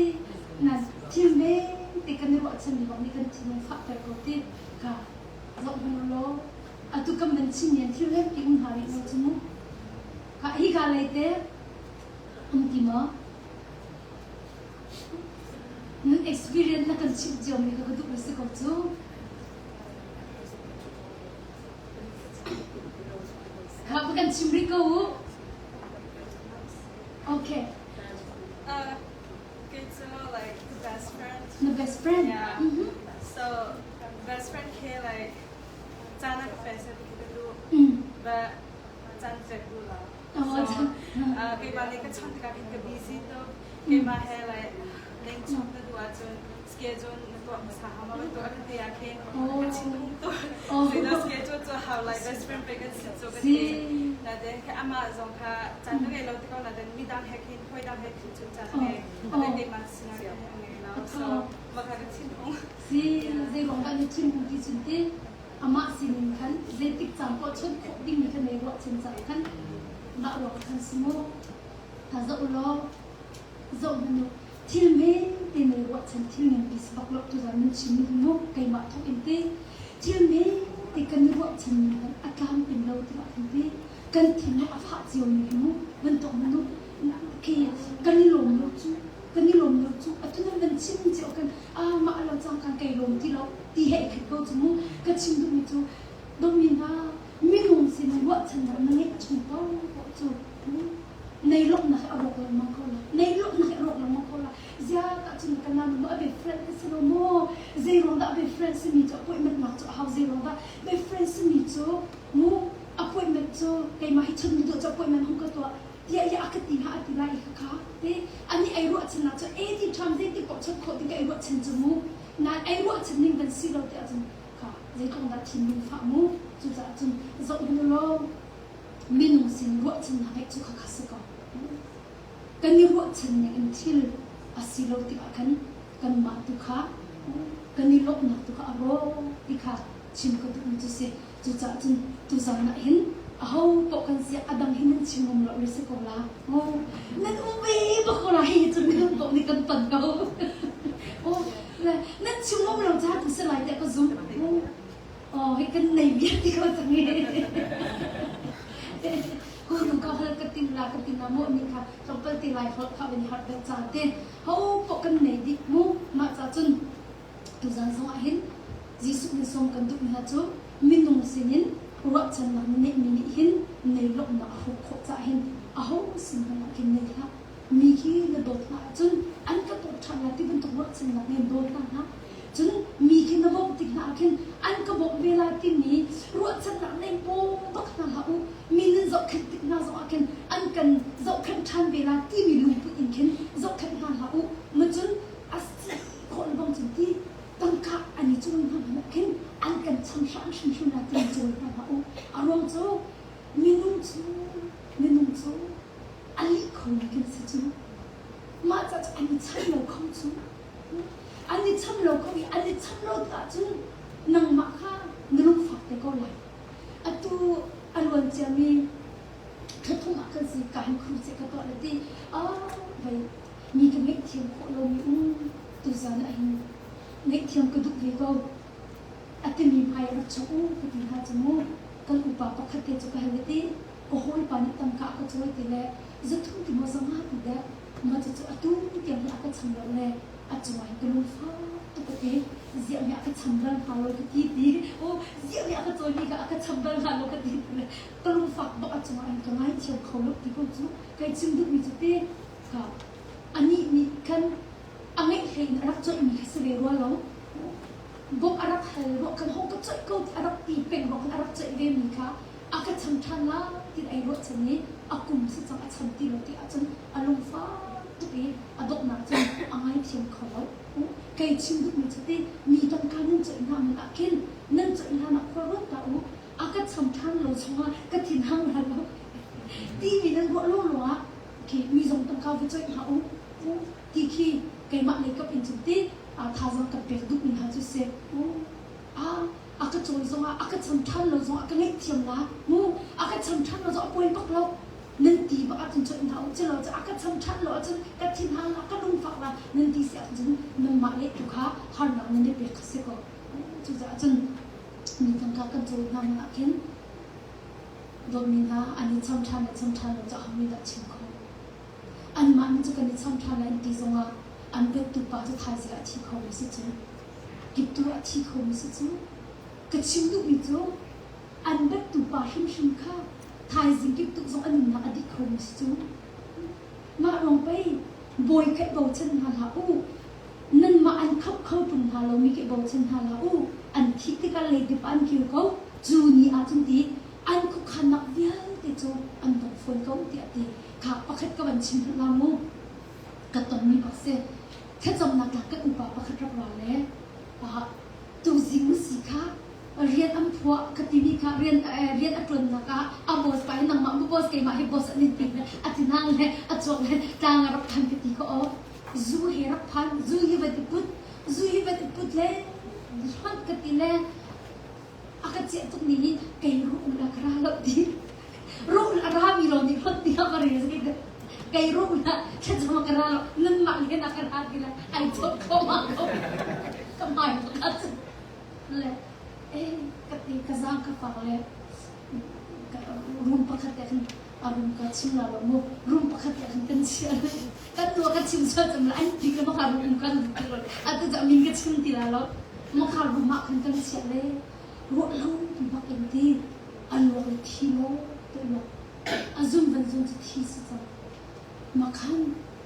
Speaker 1: nan thil men te kan i ruahchan mi bak nih kan thinlung fahter ko ti ka zoh hmanh law atu kan van chim nian thil lempi um hna rih lo cu mu ka hi ka lei te um ti maw nan experience na kan chimh cio mi kha ka duh si ko cu Kha kan chim rih ko u. Okay.
Speaker 5: Kei cu like the best friend.
Speaker 1: Na best friend?
Speaker 5: Yeah.
Speaker 1: Mm-hmm.
Speaker 5: So best friend ke like caan a ka pe seh ti ka duh.
Speaker 1: Mm.
Speaker 5: But caan pek duh lo.
Speaker 1: Oh,
Speaker 5: So keimah nih ka chawnh tikah khin ka busy tuk. Keimah he like leng chuak na duh ahcun schedule na tuah hmasa hau ma bantuk a ka ti ah khin ka thinhung tuk. Zeidah schedule cu hau lai best friend pei kan si cu ka ti. Nain kha amah zong kha caan ka ngei lo ti ko nain midang he khin hawidang he khin cun caan a ngei. Nain keimah sinah khin a ngei lo. So mah kha ka thinhung.
Speaker 1: Si zeiruang dah na thinhung ti cun ti amah sining khan zeitik caan poah chawnh khawh dingmi kha nei ruahchan cang khan mah ruang khan si mu. Tha zoh u law zoh hmanh u thil men te nei ruahchan thil nganpi si bak lo tuzan nan chim mi hi mu keimah thawk in te thil men te kan i ruahchan mi hmanh a tlamtling lo tikah khan te kan thinlung a fah cio mi hi mu bantuk hmanh u khi kan i lawm lo cu kan i lawm lo cu atu nan van chim cio kan ah mah lo cang kan kai lawm ti lo ti he i khat ko cu mu ka chim duhmi cu dawmi hna minung sin ruahchannak na ngeih chung paoh cu nei lawmhnak hi a rawk lengmang ko la nei lawmhnak hi a rawk lengmang ko la zia tah cun ka nanu mu a best friend ka si lo mu zei ruang dah a best friend simi cu appointment nak cu a hau zei ruang dah best friend simi cu mu appointment cu keimah hi chun duh cu appointment hung ka tuah tiah ya a ka ti hnga a ti lai i kha te ani ai ruahchan nak cu e ti ṭham zei ti poh chot khawh ding ka ai ruahchan cu mu na ai ruahchan ning kan si lo ti ahcun kha zeitluk dah thinlung fah mu cucaah cun zoh hnu law minung sin ruahchannak ngeih cu khakha si ko. Kan i ruahchan ning in thil a si lo tikah khan kanmah tu kha kan i lawmhnak tu kha a rawk ti kha chim ka duhmi cu si. Cucaah cun tuzan ah hin aho paoh kan si a dang hi nan chim ngam lo le si ko la. Oh, nan um ve bak ko la hi cu minung paoh nih kan ton ko. Oh, nan chim ngam lo caah tu si lai tiah ka zumh. Oh, Oh, hi kan nei vial ti ko cang e. Ku nu ka hal ka tin la ka tin la mo ni kha tlawmpal te lai holh kha van har deuh ca te ho po kan nei dik mu mah ca cun tuzan zong ah hin Jesuh nih sawm kan duh mi hna cu minung sinin ruahchannak na neih mi nih hin nei lawmhnak a hrawk khawh caah hin aho sin hmanh ah khin nei hlah mi khi na dawt hna ahcun an ka dawt ṭhan lai ti bantuk ruahchannak nih dawt hna hlah Cun mi khi na bawmh tik hna ah khin an ka bawmh ve lai timi ruahchannak nei paw bak hna hlah u. Mi nan zohkhenh tik hna zongah khin an kan zohkhenh ṭhan ve lai timi lungput in khin zohkhenh hna hlah u. Macun a si khawh le bang cun ti tangka an i cawi hna hmanh ah khin an kan cham hram hrimhrim lai timi cawi hna hlah u. A ruang cu minung cu minung cu a lih kho mi kan si cu. Mah ca cu an i chan lo kho cu. An i cham lo ko i an i cham lo tikah cun nangmah kha na lungfak te ko lai. Atu a luan ciami thla thum ah khan si ka hin khru che ka tuah le ti ah vei mi ka ngaihthiam khawh lomi um tuzan ah hin ngaihthiam ka duh ve ko. A timi hmai rak chuak u ka ti hna cu mu. Kan upa pakhat te cu ka hal ti ka hawipa nih tangka a ka cawi ti le zathum ti maw zanga ti dek mah cucu atu tiang hi a ka cham lo le a cungah hin ka lungfak tuk ka ti. Ziah mi a ka cham bal hnga lo ka ti ti o ziah mi a ka cawimi kha a ka cham bal hnga lo ka ti ti le ka lungfak bak a cungah hin ka ngaithiam kho lo ti ko cu kai chim duhmi cu te ka anih nih khan a ngeih hlei in a rak coihmi kha si ve rua lo. Bawmh a rak hal ruah kan hong ka coih ko ti a rak ti peng ruah khan a rak coih ve mi kha a ka cham ṭhan la tin ai ruahchan i a kum si cang a cham ti lo ti ahcun a lungfak tuk i a donghnak cun a ngaithiam kho lo. Kei chim duhmi cu ti mi tangka nan coih hna man ah khin nan coih hlan ah khua ruat ta u a ka cham ṭhan lo chungah ka thin hang la lo timi nan ruah lawlaw ah khi mi zong tangka va coih hna u ti khi keimah lei kap in cun ti thazaang kan pek duhmi hna cu si. A ka cawi zongah a ka cham ṭhan lo zongah ka ngaihthiam la mu a ka cham ṭhan lo zong a poi bak lo nan ti bak ahcun cun hna u cilo cu a ka cham ṭhan lo ahcun ka thinhang la ka lungfak la nan ti si ahcun nangmah le tu kha harnak nan i pek kha si ko. Cucaah cun mi tangka kan cawi hna man ah khin dawtmi hna an i cham ṭhan le cham ṭhan lo cu ahomi dah chim kho. Anmah nih cu kan i cham ṭhan lai an ti zongah an bettu pa cu thaizing ah a thi khomi si cu. Kiptu a thi khomi si cu. Ka chim duhmi cu an bettu pa hrimhrim kha thaizing kiptuk zong a nunnak a dih khomi si cu. Mah ruang pei bawi kha i bochan hna hlah u. Nanmah an khamh kho ṭung hna lomi khi i bochan hna hlah u. An thih tikah leidip ah an kir ko. Cu ni ah cun ti an khuakhannak vialte cu an dong fawn ko tiah ti kha pakhat ka van chim hmanh la mu ka tonmi bak si thlacamnak tlak kan upa pakhat rak ra le tuzing si kha rian an phuah ka timi kha rian rian a ṭuannak ah a boss pa hi nangmah mu boss keimah hi boss an in ti le a tinang le a chuak le tlang a rak phan ka ti ko aw zu he rak phan zu hi van i put zu hi van i put le hlonh ka ti le a ka ciah tuk ni nih kei ruh la ka ra lo ti ruh la ra mi lo nih hot ti ka rel si kei ruh la thlacam ka ra lo nanmah le na ka ra ti la ai chok ko ma ko ka mai pakhat le eh ka ti ka zang ka fak le room pakhat te khan a room ka chim la lo mu room pakhat te khan kan chia kan tua ka chim sual cam la an ti ka maka room kan ti lo atu ca min ka chim ti la lo maka room ah khan kan chia le ruah lo ti bak in ti a luak le thi lo te luak a zum van zum cu thi si cang makhan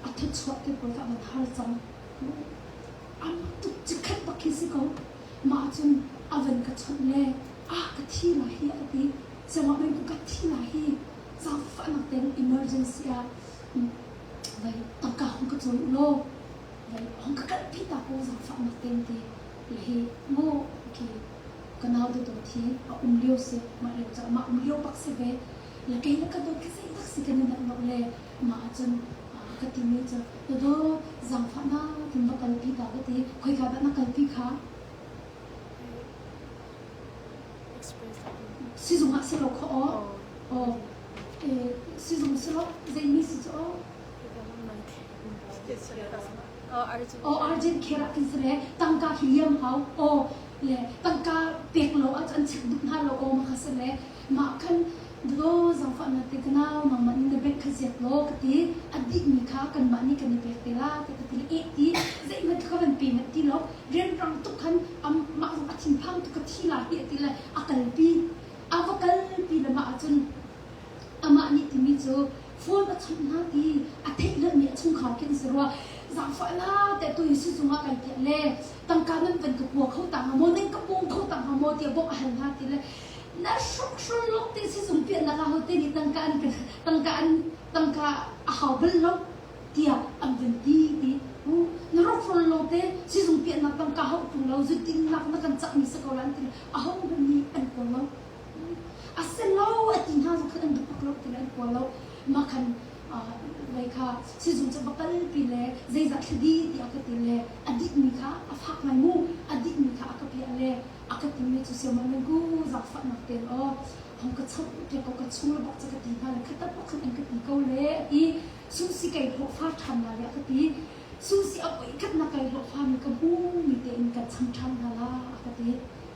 Speaker 1: a thuchuah te pawl ka van har cang am tuk chikhat bak khi si ko mah cun a van ka chawnh le ah ka thi la hi a ti cangah men ku ka thi la hi zaangfahnak ten emergency ah vai tangka hong ka cawi u law vai hong ka kalpi ta ko zaangfahnak ten ti le hi mu khi ka nau te dawt hi a um lio si mah lio ca mah um lio bak si ve le kei le ka dawt ka zei tak si kan i nak lo le mah ahcun ka timi cu na dawt zaangfahnak in va kalpi ta ka ti khoika dah na kalpi kha Sizung ah si lo kho aw. Aw. Sizung si lo zeimi si cu aw. Aw urgent care ah kin si le tangka khi liam hau aw le tangka pek lo ah an check duh hna lo aw ma kha si le mah khan do zangfah na te kanau nangmah nih na bank kha ziak law ka ti a dihmi kha kanmah nih kan i pek te la te ka ti le eh ti zeihmanh kha ka van pe manh ti lo rianrang tuk khan mah zong a thinphang tuk ka thi la hi a ti le a kalpi a va kalpi le mah ahcun amah nih timi cu phone a chawnh hna ti a theih lomi a chungkhar khin si rua zaangfah la te tu hi sizung ah kai piah le tangka nan van ka kua kho ta hnga maw nan ka bawm kho ta hnga maw tiah bawmh a hal hna ti le na hrokhrol lawng te sizung piahnak ah hote nih tangka an tangka an tangka a hau bal lo tiah an van ti ti na rawkhrol lo te sizung piahnak tangka hauh ṭung lo zudinnak na kan cahmi si ko la an ti aho hmanh nih an kawl lo a si lo a ti hna zong khan an duh bak lo ti le an kawl lo mah khan vei kha sizung cu va kalpi le zeizah thladi tiah ka ti le a dihmi kha a fak ngai mu a dihmi kha a ka piah le a ka timi cu siaman nan ku zaangfahnak ten aw hong ka chauh te ko ka chung le bak ca ka ti hna le khatat bak khan an ka ti ko le a ti Susi kai hlawhfa ṭhan la le a ka ti. Susi a voikhat na kai hlawhfa mi ka hmu mi tein kan cham ṭhan hna la a ka ti.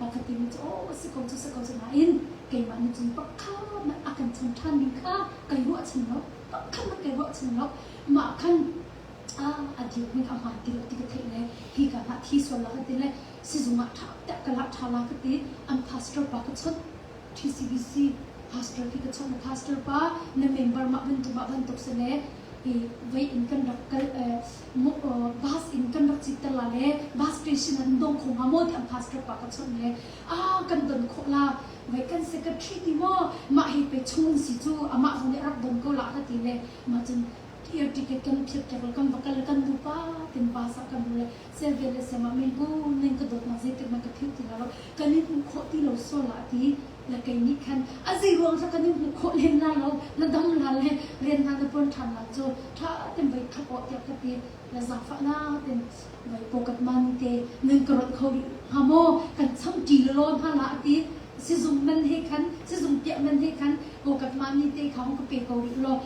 Speaker 1: A ka timi cu aw si ko cu si ko cu nain keimah nih cun pakhat a kan cham ṭhan ding kha kai ruahchan lo. Pakhat hmanh kai ruahchan lo. Mah khan a dir ning a hmaan ti lo ti ka theih le hi ka hna thi sual la ka ti le sizung ah ṭha tiah ka la ṭha la ka ti. An pastor pa ka chawnh. TCBC pastor khi ka chawnh na pastor pa na member mah bantuk mah bantuk si le i vei in kan rak kal bus in kan rak cit la le bus station an dong kho hnga maw ti an pastor pa ka chawnh le a kan don khawh la vei kan secretary ti maw mah hi pe chung si cu amah zong nih rak don ko la ka ti le mah cun air ticket kan phiat piak le kan va kal le kan nupa tin bus ah kan le sel le sema min bu ning ka dawt nak zeitik man ka philh ti la lo kan in hmuh khawh ti lo sual ah ti le kei nih khan a zei ruang cu kan in hmuh khawh len la lo na dam la le rian hna na tuan ṭhan la cu ṭha ten voi thap awh tiah ka ti le zaangfah na ten voi pokat man te nan ka rawt kho rih hnga maw kan cham ṭi la law hna la ati sizung man he khan sizung piah man he khan pokat mani te kha hong ka pe ko rih law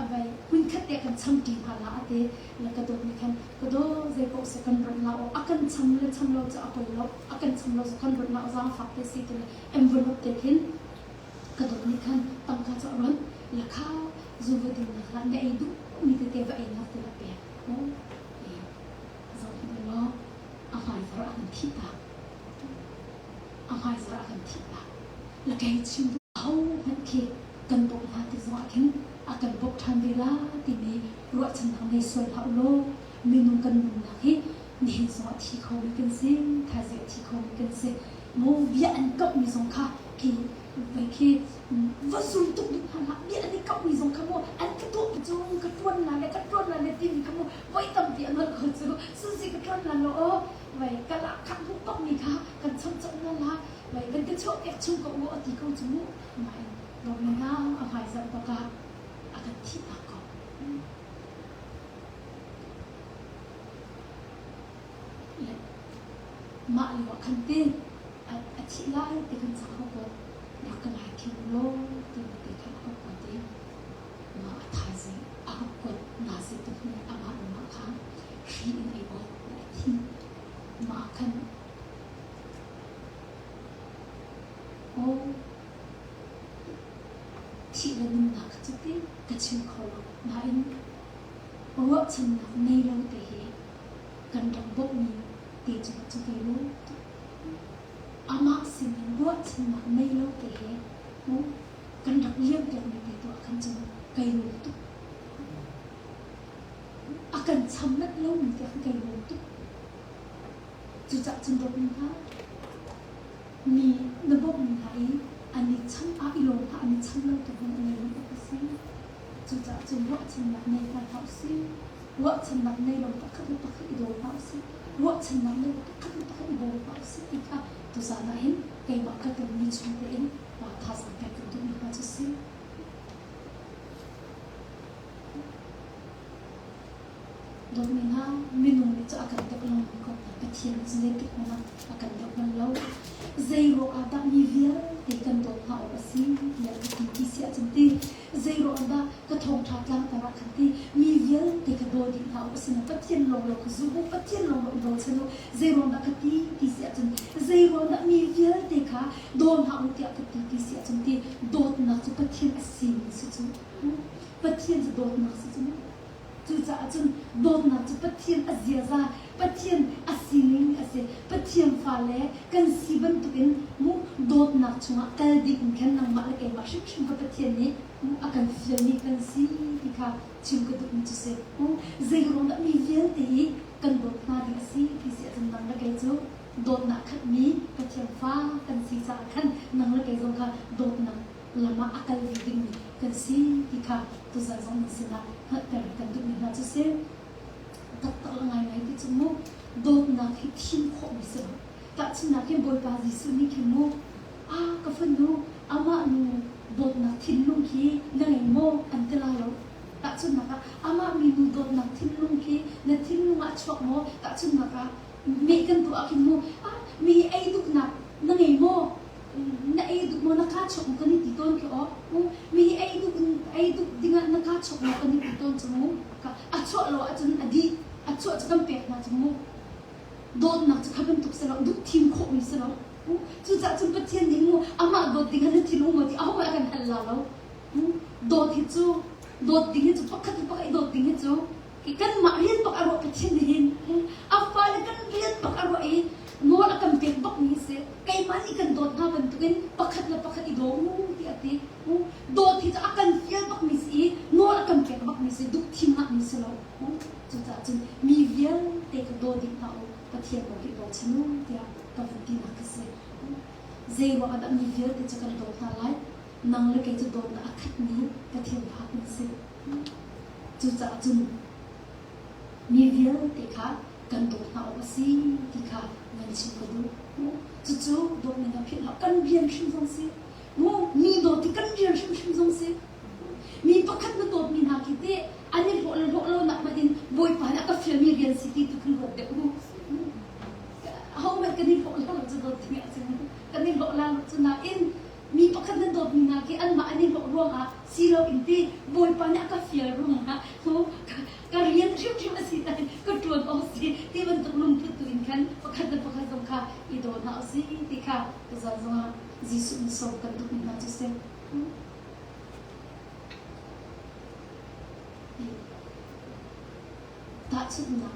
Speaker 1: avai hun khat te kan cham ṭi hna la ati le ka dawt nih khan ka daw zei paoh se kan rawt la aw a kan cham le cham lo cu a poi lo a kan cham lo cu kan rawt la zaangfak te si ti le envelope te khin ka dawt nih khan tangka cu a rawnh la kha zu va din nak la na ei duh mi tete va ei nak te la pek mu zoh hmanh law a hmaizar a kan thih tak a hmaizar a kan thih tak la kei chim ho hmanh khi kan bawmh hna ti zongah khin a kan bawmh ṭhan ve la timi ruahchannak nei sual hlah ulaw minung kan nunnak hi nihin zongah thi khomi kan si thaizing a thi khomi kan si mu bia an kamhmi zong kha khi vai khi va zum tuk duh hna hlah bia an i kamhmi zong kha mu an ka tuah cu ka ṭuan la le ka ṭuan la le timi kha mu voi tampi an holh ko cu susi ka ṭuan la lo aw vai ka lak khak hmuh bakmi kha kan chomh na la vai kan ka chuah piak chung ko u a ti ko cu mu nain dawtmi hna a hmaizarh bak ah a kan thihtak ko. Le mah lio ah khan te a thih lai ti kan cang ko rak ka ngai thiam law ti te khan a ka kuat i mah a thaizing a ka kuat nazi tu hnu amah le mah kha hri in ei awk a thi mah khan Aw, thih le nunnak kha cuti ka chim kho lo. Nain ruahchannak nei lo te hi kan rak bawmhmi te cungah cu kai lawm tuk. Amah sinin ruahchannak nei lo te hi kan rak liampiakmi te tu ah khan cun kai lawm tuk. A kan cham manh lomi te khan kai lawm tuk. Cucaah cun dawtmi hna, mi na bawmhmi hna i an i cham ah i lawm hlah, an i cham lo tu hmanh an i lawm awk a si. Cucaah cun ruahchannak nei hna hlah usih. Ruahchannak nei lo pakhat le pakhat i daw hlah usih. Ruahchannak nei lo pakhat le pakhat i bawm hlah usih ti kha tuzaan ah hin keimah ka tonmi chung tein thazaang pek kan duhmi hna cu a si. Dawtmi hna, minung nih cu a kan deuh lengmang ko hna. Pathian cu zeitik hmanh ah a kan deuh bal lo. Zei ruang ah dah mi vialte kan dawt hna awk a si tiah ka ti ti si ahcun ti zei ruang ah dah ka thawngṭha tlangtar ah khan ti mi vialte ka daw dih hna awk a si lo. Pathian lawnglawng ka zum u, Pathian lawnglawng i bochan u. Zei ruang dah ka ti ti si ahcun zei ruang dah mi vialte kha daw hna u tiah ka ti ti si ahcun ti dawtnak cu Pathian a sining si cu. Pathian cu dawtnak si cu mu. Cucaah cun dawtnak cu Pathian a ziaza, Pathian a sining a si. Pathian fale kan si bantukin mu dawtnak chungah kal ding in khan nangmah le keimah hrimhrim kha Pathian nih mu a kan fialmi kan si ti kha chim ka duhmi cu si. Mu zeiruang dah mi vialte hi kan dawt hna ding a si ti si ahcun nang le kei cu dawtnak khatmi Pathian fa kan si caah khan nang le kei zong kha dawtnak lam ah a kal ve dingmi kan si ti kha tuzan zong nan sinah hngalhter kan duhmi hna cu si. Taktak le ngaingai ti cu mu dawtnak hi thim khawhmi si lo. Tahchunhnak hin Bawipa Jesuh nih khin mu a ka fanu amah nu dawtnak thinlung hi na ngei maw an ti lai lo. Tahchunhnak ah amah minu dawtnak thinlung khi na thinlung ah chuak maw? Tahchunhnak ah meh kan tuah ah khin mu ah mi ei duhnak na ngei maw? Na ei duh maw na kaa chok maw kan i ti tawn khi aw mi hi ei duh ei duh dingah na kaa chok maw kan i ti tawn cu mu a chuah lo ahcun a dih a chuah cu kan pek hna cu mu dawtnak cu kha bantuk si lo duh thim khawhmi si lo. Cucaah cun Pathian nih mu amah dawt ding ah na thinlung maw ti ahohmanh a kan hal la lo. Dawt hi cu dawt ding hi cu pakhat le pakhat i dawt ding hi cu kanmah rian bak a ruah Pathian nih hin a fale kan rian bak a ruah i nawl a kan pek bak mi si. Keimah nih kan dawt hna bantukin pakhat le pakhat i daw u tiah a ti. Dawt hi cu a kan fial bak mi si i nawl a kan pek bak mi si duh thim ngah mi si lo. Cucaah cun mi vialte kha daw dih hna u Pathian kong hi bochan u tiah ka vun tinak ka si. Zei ruang ah dah mi vialte cu kan dawt hna lai? Nang le kei cu dawtnak a khatmi Pathian fa kan si. Cucaah cun mi vialte kha kan dawt hna awk a si ti kha van chim ka duh. Cucu dawtnak na philh hlah. Kan rian hrim zong si. Mi dawt hi kan rian hrimhrim zong si. Mi pakhat na dawtmi hna khi teh an i hlawh le hlawh lo nak hmanh in Bawipa nih a ka fialmi rian si ti tu khin ruat deuh u. Ahohmanh kan i hlawh lo cu dawt ding ah cun kan i hlawh la lo cu nain mi pakhat na dawtmi hna khi anmah an i hlawh ruangah si lo in ti Bawipa nih a ka fial ruangah ka rian hrimhrim a si nain ka ṭuan awk si ti bantuk lungput tu in khan pakhat le pakhat zong kha i daw hna usih ti kha tuzaan zongah Jesuh nih sawm kan duhmi hna cu si. Tahchunhnak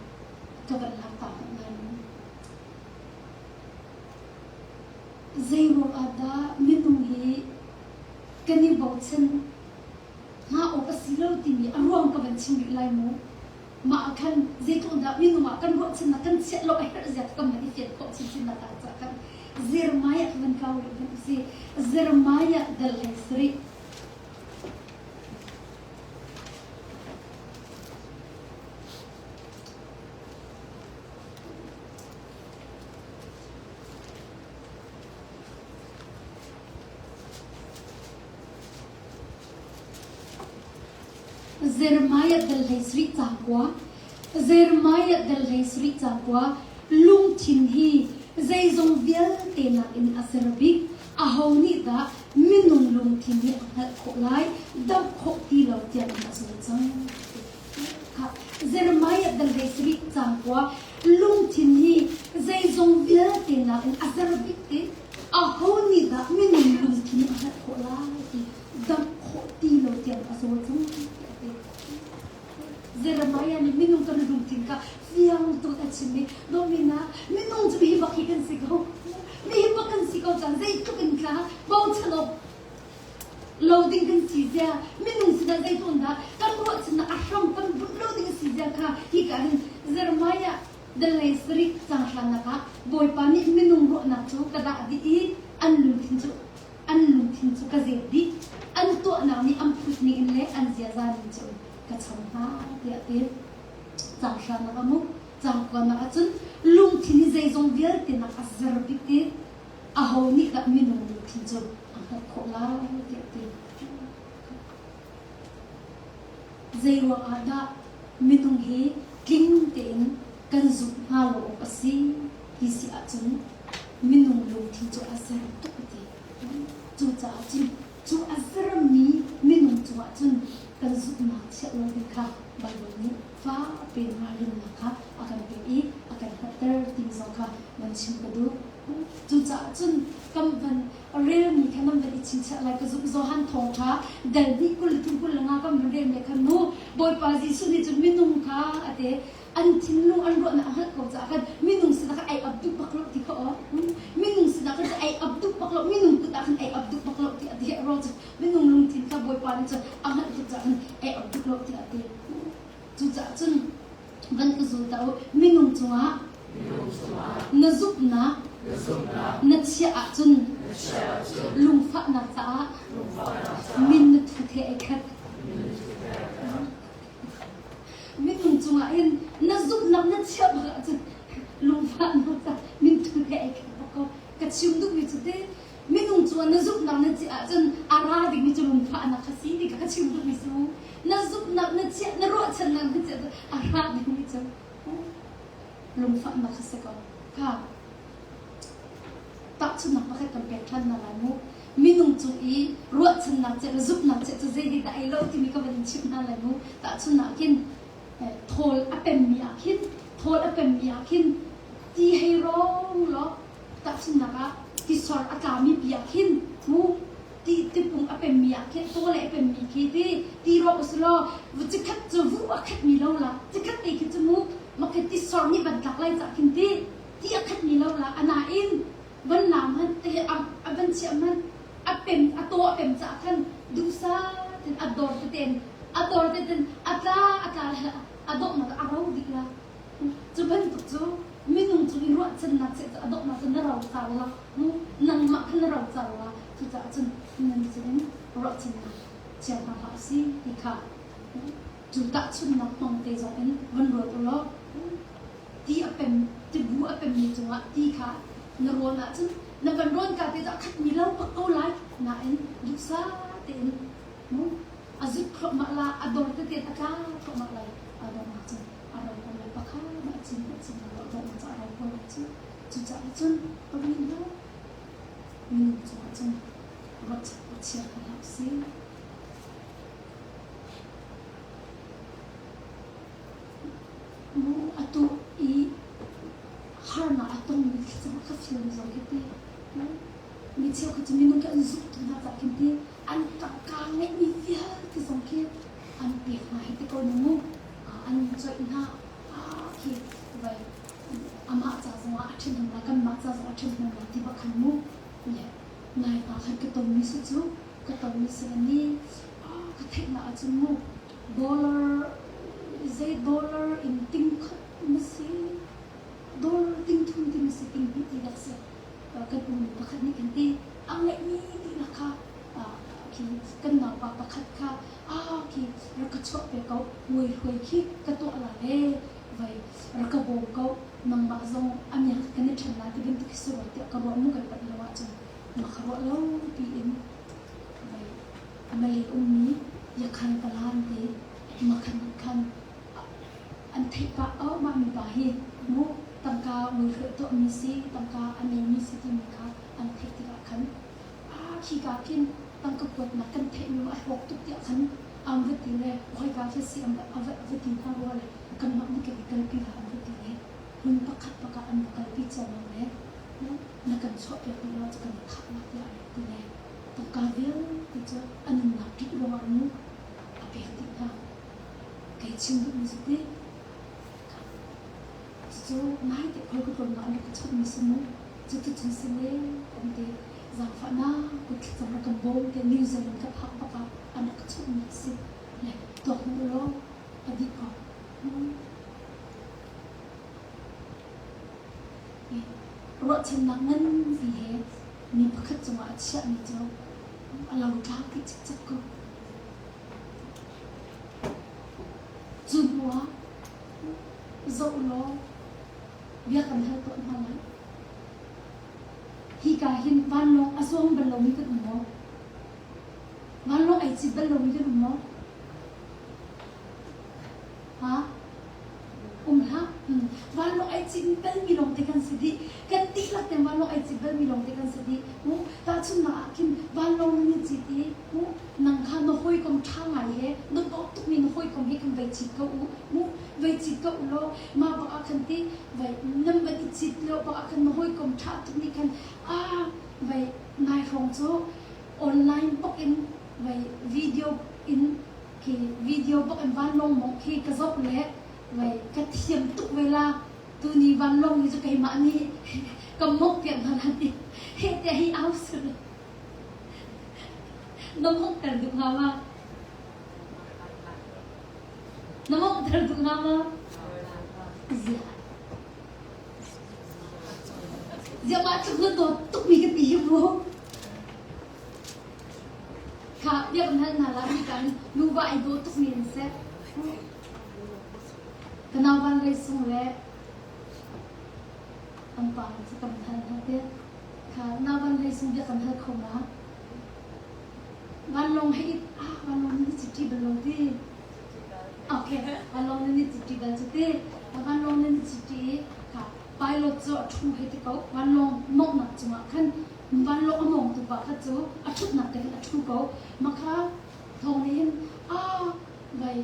Speaker 1: ka van lak ta hmanh lai mu. Zei ruang ah dah minung hi kan i bochan hna awk a si lo timi a ruang ka van chim rih lai mu. Mah ah khan zeitluk dah minung ah kan ruahchannak kan chiah lo a herh zia kan van i fian khawh chinchin nak ah cah khan Jeremiah ka van kau rih hmanh usih. Jeremiah dal hlei sarih. Jeremiah dal hlei sarih caang kua Jeremiah dal hlei sarih caang kua lungthin hi zeizong vialte nakin a ser bik aho nih dah minung lungthin hi a hngalh khawh lai damh khawh ti lo tiang in a zaw cang Jeremiah dal hlei sarih caang kua lungthin hi zeizong vialte nakin a ser bik ti aho nih dah minung lungthin hi a hngalh khawh lai ti damh khawh ti lo tiang a zaw cang tiah a ti. Jeremiah nih minung kan lungthin kha fiang tuk a chim i dawmina minung cu hi bak hi kan si ko mi hi bak kan si ko cang zeitluk in tla bochan awk lo ding kan si zia minung sinah zeitluk dah kan ruahchannak a hram kan bunh lo ding si zia kha hi ka hin Jeremiah dalei sarih cang hranak ah Bawipa nih minung ruahnak cu ka dah dih i an lungthin cu an lungthin cu ka zet dih an tuahnak nih an phut ning in le an ziaza ning cu ka cham hna tiah a ti cang hranak a mu cang kuanak ahcun lungthin hi zeizong vialte nak a zer bik i aho nih dah minung lungthin cu a hngalh khawh lai tiah a ti zei ruang ah dah minung hi tling tein kan zumh hnga lo awk a si ti si ahcun minung lungthin cu a zer tuk a ti. Cucaah cun cu a zermi minung cungah cun kan zumhnak chiah lo ding kha Baibal nih fakpi in ralrinnak kha a kan pek i a kan hngalhter timi zong kha van chim ka duh. Cucaah cun kan van relmi kha nan van i chingchiah lai ka zumh. Johan thawngṭha dal hnih 20 le thum 25 kan van relmi khan mu Bawipa Jesuh nih cun minung kha a ti an thinlung an ruahnak a hngalh ko caah khan minung sinah khan ei ap duh bak lo ti kha aw minung sinah khan ei ap duh bak lo minung kut ah khan ei ap duh bak lo ti a ti a ruang cu minung lungthin kha bawipa nih cun a hngalh tuk caah khan ei ap duh lo ti a ti cucaah cun van ka zul ta u minung cungah na zumhnak na chiah ahcun lungfahnak caah min na thu the ei khat Minung cungah hin na zumhnak na chiah bak ahcun lungfahnak ca minthu he ai khat bak ko. Ka chim duhmi cu te minung cungah na zumhnak na chiah ahcun a ra dingmi cu lungfahnak kha si ti kha ka chim duhmi si mu. Na zumhnak na chiah na ruahchannak na chiah cu a ra dingmi cu lungfahnak kha si ko. Kha tahchunhnak pakhat kan pek ṭhan hna lai mu. Minung cung i ruahchannak chiah le zumhnak chiah cu zei he dah ai lo timi ka van in chimh hna lai mu. Tahchunhnak khin thawl a pemmi ah khin thawl a pemmi ah khin ti hei rawng law tahchunhnak ah. Tisor a tlami pi ah khin mu ti tipung a pemmi ah khin taw le a pemmi khi ti ti rawk usulaw cikhat cu vu a khatmi lo la cikhat te khi cu mu makhe tisor nih van tlak lai cah khin ti ti a khatmi lo la anain van lam han te a van chiah man a pem a taw a pem cah khan duhsa ten a dor teten a dor teten a tla a tla a donghnak a ro dih la Cu bantuk cu minung cung i ruahchannak seh cu a donghnak cu na rocar la mu nangmah kha na rocar la cucaah cun nan cungin ruahchannak chia hna hlah si ti kha cu tahchunhnak hmang te zong in van ruat u law ti a pem tibu a pemmi cungah ti kha na rawn ahcun na van rawn ka te cu a khatmi lo bak ko lai nain duhsah tein mu a zut thluahmah la a dor tete a tla thluahmah lai a donghnak cun a ro ko lai pakhat a cin a cin a dawh dawh ca a ro ko lai cu cucaah cun pahnih hna minung cungah cun ruahchan chia hna hlah usih. Mu atu i harnak a tongmi thlacam a ka fialmi zong khi ti mi cheukhat cu minung khi an zumh tuk hna caah khin ti an tangka ngeihmi vialte zong khi an pek hna hi ti ko na mu an coih hna khi vai amah ca zongah a ṭhahnem lai kanmah ca zongah a ṭhahnem lai ti bak khan mu le nai hna khan ka tonmi si cu ka tonmi si ni ka theihnak ahcun mu dollar zei dollar in ting khat na si dollar ting thum ti na si ting hnih ti dak si kan unu pakhat nih kan ti a ngeihmi dihlak kha khi kan naupa pakhat kha ah khi rak ka chuah pe ko muai hruai khi ka tuah la le vai rak ka bawm ko nangmah zong a miak kan i ṭhen la ti bantuk khi si rua tiah ka ruah mu kai pat lo ahcun ma ka ruah lo tiin vai Malay ummi yakhan palan te makhan khan an theih pah oh mah mi pa hi mu tangka mui hruai tuahmi si tangka a neimi si timi kha an theih tikah khan ah khika khin tangka kuatnak kan theihmi a hlawk tuk tiah khan an va ti le khoika khi si an va va ti hna rua le kanmah nih kan i kalpi la an va ti le hmun pakhat pakah an va kalpi ciammam le na kan chuahpiak dih lo cu kan i thah la tiah an ti le tangka vialte cu a nunnak ṭih ruangah mu a pek dih hna kei chim duhmi cu ti Cucu naite khual ka tlawnnak an rak ka chawnhmi si mu. Cuticun si le an ti. Zaangfahnak kut thlacam rak kan bawm tiah New Zealand ka phak bak ah an rak ka chawnhmi a si. Le tuak hmanh u law a dih ko. Ruahchannak nganpi he mi pakhat cungah a chiahmi cu a lotlau dih cikcek ko. Cu hnuah Zoh law bia kan hal tuah hna lai. Hika hin vanlawng a zuang bal lomi kan um maw? Vanlawng ai cit bal lomi kan um maw? Ha? Um hlah. Hmm. Vanlawng ai cit balmi lawng te kan si dih. Kan dihlak ten vanlawng ai cit balmi lawng te kan si dih. Mu tahchunhnak ah khin vanlawng nan i cit i mu nang kha na hawikom ṭha ngai he na dawt tukmi na hawikom he khan vai cit ko u. Mu vai cit ko u law mah bak ah khan ti vai nan van i cit lio bak ah khan na hawikom ṭha tuk nih khan ah vai nai hrawng cu online bak in vai video in khi video bak in vanlawng mong khi ka zoh le vai ka thiam tuk ve la tuni vanlawng hi cu keimah nih ka mok piak hna la ti he te hi au sul na mok ter duh hnga ma na mok ter duh hnga ma zia zia mah tluk na dawt tuk mi ka ti hi mu Kha biak hal hna la mi kan nuva ai daw tuk mi an si. Ka nau van rei sung le an pa cu kan hal hna te. Kha nau van rei sung biak kan hal kho ma. Vanlawng he ah vanlawng ni chiti bal lo ti. Okay, vanlawng ni chiti bal chu ti. Vanlawng ni chiti kha pilot cu a thu he ti ko. Vanlawng mawngnak cungah khan Vanlawng a mawngtu pa kha cu a ṭhutnak te khin a ṭhu ko. Mah kha thawng nih hin ah vai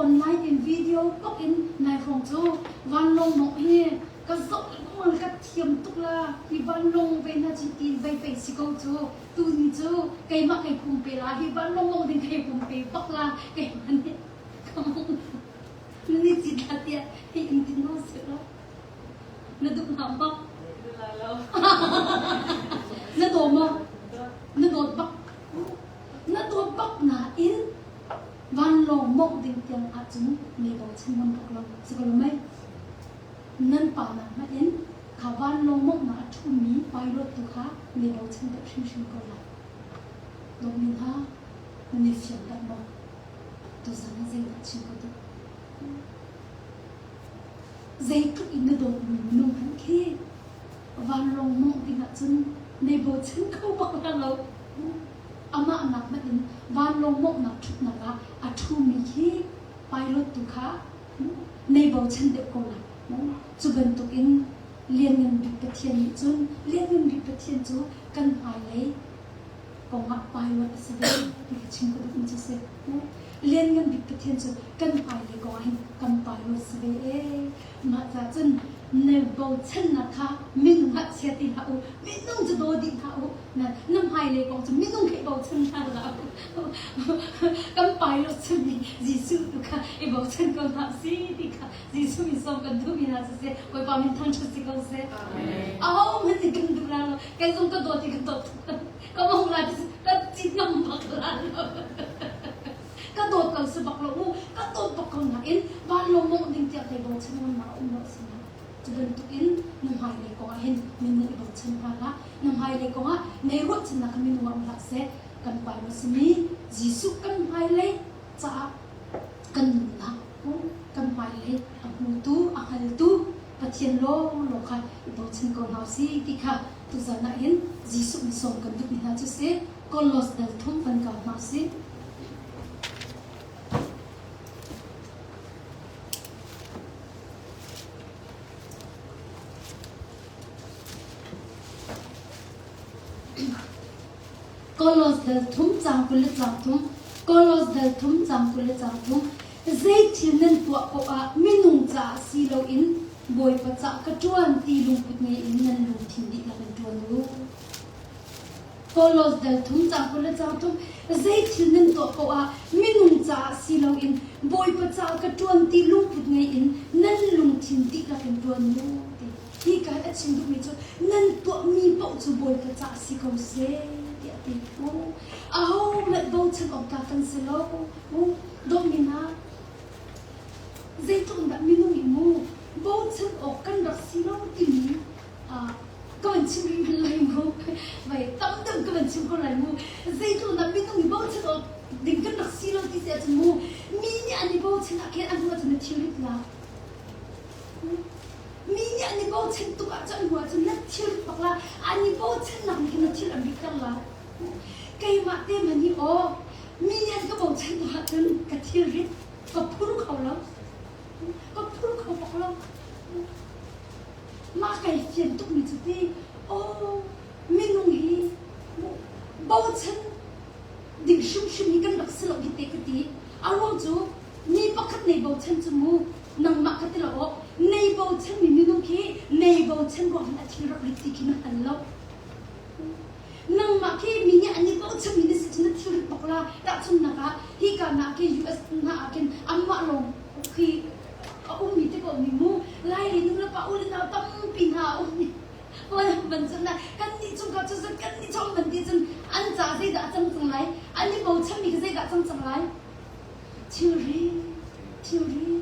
Speaker 1: online in video bak in nai hrawng cu vanlawng mawngh hi ka. Ka zoh lengmang ka thiam tuk la hi vanlawng ve na ci tin vei pei si ko cu tuni cu keimah kai pumpe la hi vanlawng mong ding kai pumpe bak la keimah nih ka mong ni ci thla tiah hi in tin no si lo na duh hna maw na daw maw na dawt bak na dawt bak nain vanlawng mongh ding tiang ahcun me bochan ngam bak lo si ko lo mei nan pa nak hmanh in kha vanlawng monghnak a ṭhumi pilot tu kha me bochan deuh hrimhrim ko lai. Dawtmi hna, nan i fiang dak maw? Tuzan ah zeidah chim ka duh? Zeitluk in na dawtmi minung hmanh khi vanlawng mongh ding ahcun nei bochan kho bak la lo. Amah nak hmanh in vanlawng monghnak ṭhutnak ah a ṭhumi khi pilot tu kha nei bochan deuh ko lai. Cu bantukin Lianngan Bik Pathian nih cun Lianngan Bik Pathian cu kan hmailei kongah pilot a si ve ti kha chim ka duhmi cu a si. Lianngan Bik Pathian cu kan hmailei kongah hin kan pilot si ve ee. Mah ca cun na bochannak kha minung ah chia ti hlah u, minung cu daw dih hlah u. Na, na hmailei kong cu minung khi bochan hna hlah u. Kan pilot simi Jesuh tu kha i bochan ko hna si ti kha Jesuh min sawm kan duhmi hna siseh Bawipa min thangṭhat si ko seh. Aho hmanh nih kan duh la lo. Kei zong ka dawt i ka dawt ka mong la ti ka cit ngam bak la lo. Ka dawt ko si bak lo mu. Ka dawt bak ko nain vanlawng mongh ding tiang kei bochan ngam ma um lo si na. Cu bantukin na hmailei kong ah hin min nan i bochan hna hlah. Na hmailei kong ah nei ruahchannak kha minung ah um hlah seh. Kan Pa na simi Jesuh kan hmailei caah kan nunnak kan hmailei a hmutu a hngaltu Pathian lawnglawng kha i bochan ko hna usih ti kha tuzan ah hin Jesuh nih sawm kan duhmi hna cu si Kolos dal thum kan kau hna usih. Kolos dal thum cang 20 le cang thum Kolos dal thum cang 20 le cang thum zei thil nan tuah paoh ah minung caah si loin Bawipa ca'h ka ṭuan ti lungput ngei in nan lungthin dihlak in ṭuan u. Kolos dal thum cang 20 le cang thum zei thil nan tuah paoh ah minung caah si loin Bawipa caah ka ṭuan ti lungput ngei in nan lungthin dihlak in ṭuan u ti. Hi ka a chim duhmi cu nan tuahmi paoh cu Bawipa caah si ko seh tiah a ti. Aho hmanh bochan awk tlak kan si lo. Dawtmi hna, zeitluk dah minung hi mu bochan awk kan rak si lo timi ka van chim rih hmanh lai mu. Vai tam deuh ka van chim ko lai mu. Zeitluk dah minung hi bochan awk ding kan rak si lo ti si ahcun mu mi nih an i bochan ah khin an hnu ahcun na thilrit la. Mi nih an i bochan tuk ahcun an hnu ahcun na thil bak la an i bochannak nih khin na thil an ritter la. Keimah te hmanh hi aw mi nih an ka bochan tuk ahcun ka thilrit ka phur kho lo. Ka phur kho bak lo. Mah kai fian tukmi cu ti aw minung hi bochan ding hrimhrim hi kan rak si lo hi te ka ti. A ruang cu mi pakhat nei bochan cu mu nangmah kha ti lo aw nei bochan mi minung khi nei bochan ruang hin a thil rak rit ti khi na hngal lo nangmah khi mi nih an i bochan mi na si cun na thil rit bak la tahchunnak ah hi ka na khi US na ah khin amah lawng khi a um mi te ko mi mu lai le nu le pa u le nau tampi hna a um mi ban cun na kan nih chung ka cu kan nih chong ban ti cun an ca zeidah a cang cang lai an i bochan mi kha zeidah a cang cang lai Thilri, thilri.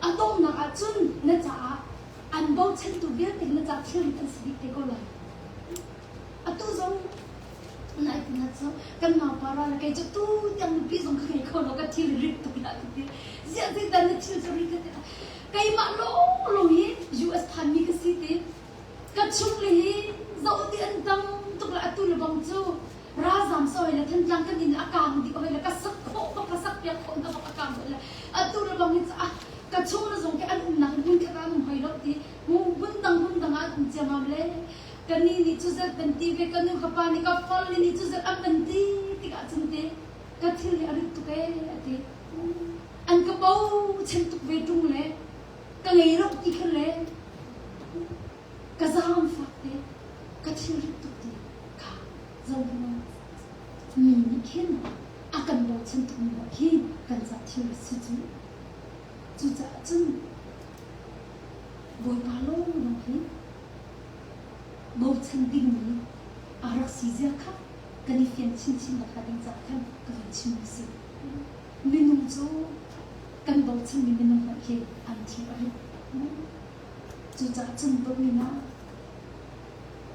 Speaker 1: A donghnak ah cun na caah an bochantu vialte na caah thilrit an si dih te ko lai. Atu zong nai na cu kan naupa ral kei cu tu tiang nupi zong ka ngei kho lo ka thil rit tuk la ka ti. Ziah zeidah na thil cu rit ka ti. Keimah lawng hi US phanmi ka si ti. Ka chung le hi zoh ti an tam tuk la atu le bang cu Ralzam sawi le Thantlang kan inn a kang dih hoi le ka sak khawh bak ka sak piak khawh hna bak a kang hoi le atu le bang hi ah ka chung le zong ke an umnak in hmun khat ah an um hoi lo ti hmun dang hmun dang ah an um ciamam le ka ni nih cu zet ban ti ve ka nu ka pa nih ka fal nih cu zet an ban ti tikah cun te ka thil hi a rit tuk ee ati an ka bochan tuk ve ṭung le ka ngei lo ti kha le. Mi nih khin a kan bochan tukmi bak khi kan ca thil a si cu. Cucaah cun Bawipa lawnglawng hi bochan dingmi a rak si zia kha kan i fian chinchin nakhnga ding caah khan ka van chimmi a si. Minung cu kan bochanmi minung hmanh khi an thi a rit. Cucaah cun dawtmi hna,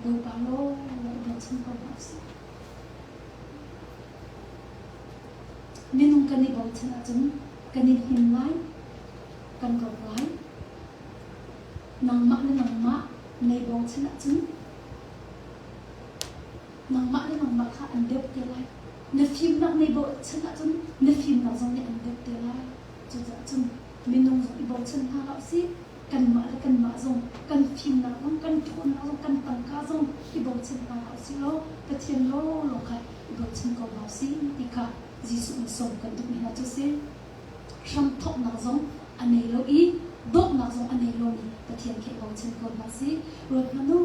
Speaker 1: Bawipa lawnglawng i bochan ko hna usih. Minung kan i bochan ahcun kan i hnim lai, kan rawk lai. Nangmah le nangmah nei bochan ahcun nangmah le nangmah kha an deuh te lai. Na fimnak nei bochan ahcun na fimnak zong nih an deuh te lai. Cucaah cun minung zong i bochan hna hlah usih. Kanmah le kanmah zong kan fimnak zong kan ṭhawnnak zong kan tangka zong i bochan hna hlah usih law Pathian lawnglawng kha i bochan ko hna usih ti kha Jesuh nih sawm kan duhmi hna cu a si. Hramthawknak zong a nei lo i dawtnak zong a nei lomi Pathian khi i bochan ko hna sih. Ruat hmanh u,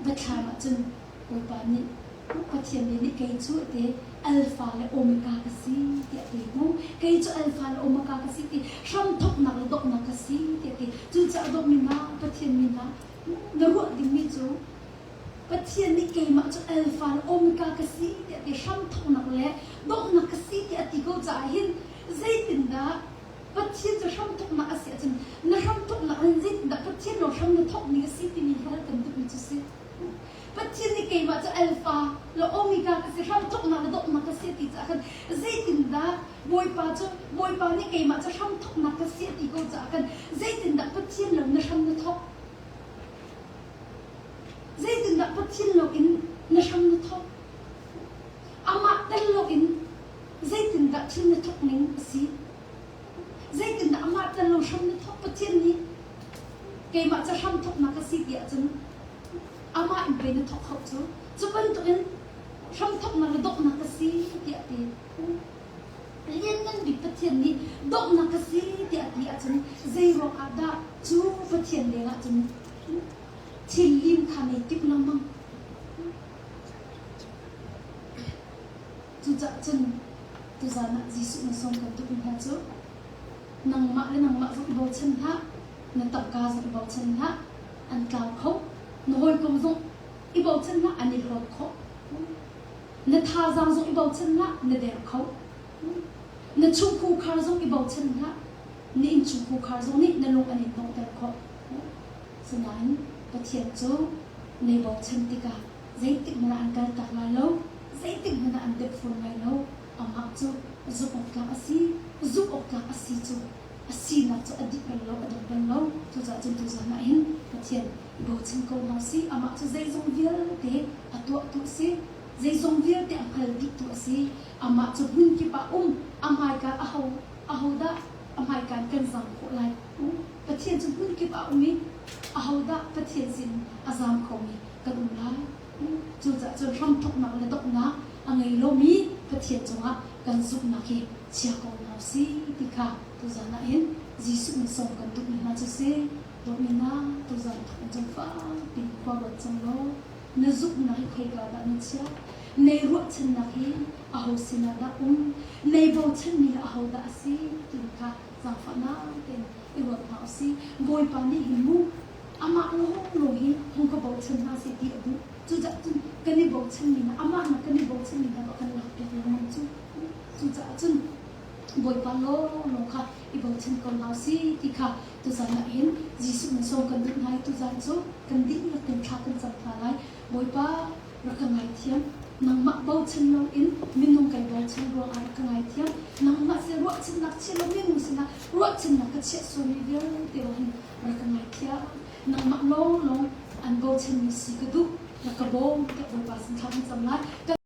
Speaker 1: Biathlam ah cun Bawipa nih Pathian nih nih kei cu te Alpha le Omega ka si tiah ti mu. Kei cu Alpha le Omega ka si ti hramthawknak le donghnak ka si tiah ti. Cucaah dawtmi hna, Pathian mi hna, na ruah dingmi cu Pathian nih keimah cu Alpha le Omega ka si tiah ti hramthawknak le donghnak ka si tiah a ti ko caah hin zeitindah Pathian cu hramthawknak a si ahcun na hramthawknak in zeitindah Pathian lo hram na thawk ning a si timi hal kan duhmi cu si. Pathian nih keimah cu Alpha le Omega ka si, hramthawknak le donghnak ka si a ti caah khan zeitindah Bawipa cu Bawipa nih keimah cu hramthawknak ka si a ti ko caah khan zeitindah Pathian lo na hram na thawk? Zeitindah Pathian loin na hram na thawk? Amah tel loin zeitindah thil na thawk ning a si? Zeitindah amah tel lo hram na thawk? Pathian nih keimah cu hram thawknak ka si ti ahcun amah in pei na thawk kho cu. Cu bantukin hram thawknak le donghnak ka si tiah ti. Lianngan bik Pathian nih donghnak ka si tiah ti ahcun zei ruang ah dah cu Pathian leng ahcun thil lim kha nei timh lengmang? Cucaah cun tuzaan ah Jesuh na sawm kan tukmi hna cu nangmah le nangmah zong i bochan hlah, na tangka zong i bochan hlah, an tlau kho. Na hawikom zong i bochan hlah, an i hlawt khawh. Na thazaang zong i bochan hlah, na der kho. Na chungkhar zong i bochan hlah, na innchungkhar zong nih na lung an in donghter khawh. Sinain Pathian cu nei bochan tikah zeitik hmanh ah an kaltak lai lo, zeitik hmanh ah an dep fawn lai lo. Amah cu zumh awk tlak a si, zumh awk tlak a si cu a sinak cu a dih bal lo, a dong bal lo. Cucaah cun tuzaan ah hin Pathian i bochan ko hna usih. Amah cu zeizong vialte a tuahtu a si, zeizong vialte a hngal dihtu a si. Amah cu hmun kip ah um, a hmaika aho ahodah a hmaika in kan zam khawh lai? Pathian cu hmun kip ah um i ahodah Pathian sin a zam khomi kan um lai? Cucaah cun hramthawknak le donghnak a ngei lomi Pathian cungah kan zumhnak hi chia ko hna usih ti kha tuzaan ah hin Jesuh nih sawm kan duhmi hna cu si. Dawtmi hna, tuzaan thawk in cun fakpi khua ruat cang law na zumhnak hi khoika dah na chiah? Nei ruahchannak hi aho sinah dah um? Nei bochanmi hi ahodah a si? Timi kha zaangfahnak tein i ruat hna usih. Bawipa nih hin mu amah lawnglawng hi hung ka bochan hna seh ti a duh. Cucaah cun kan i bochanmi hna, amah nak kan i bochanmi hna kan lakpiak lengmang cu. Cucaah cun Bawipa lawnglawng kha i bochan ko hna usih ti kha tuzan ah hin Jesuh nih sawm kan duh hna i tuzan cu kan dihlak in thla kan cam hna lai. Bawipa rak ka ngaithiam. Nangmah bochan loin minung kai bochan ruangah rak ka ngaithiam. Nangmah sin ruahchannak chia lo minung sinah ruahchannak ka chiah sualmi vialte hin rak ka ngaithiam. Nangmah lawnglawng an bochanmi si ka duh. Rak ka bawm tiah Bawipa sin thla kan cam lai.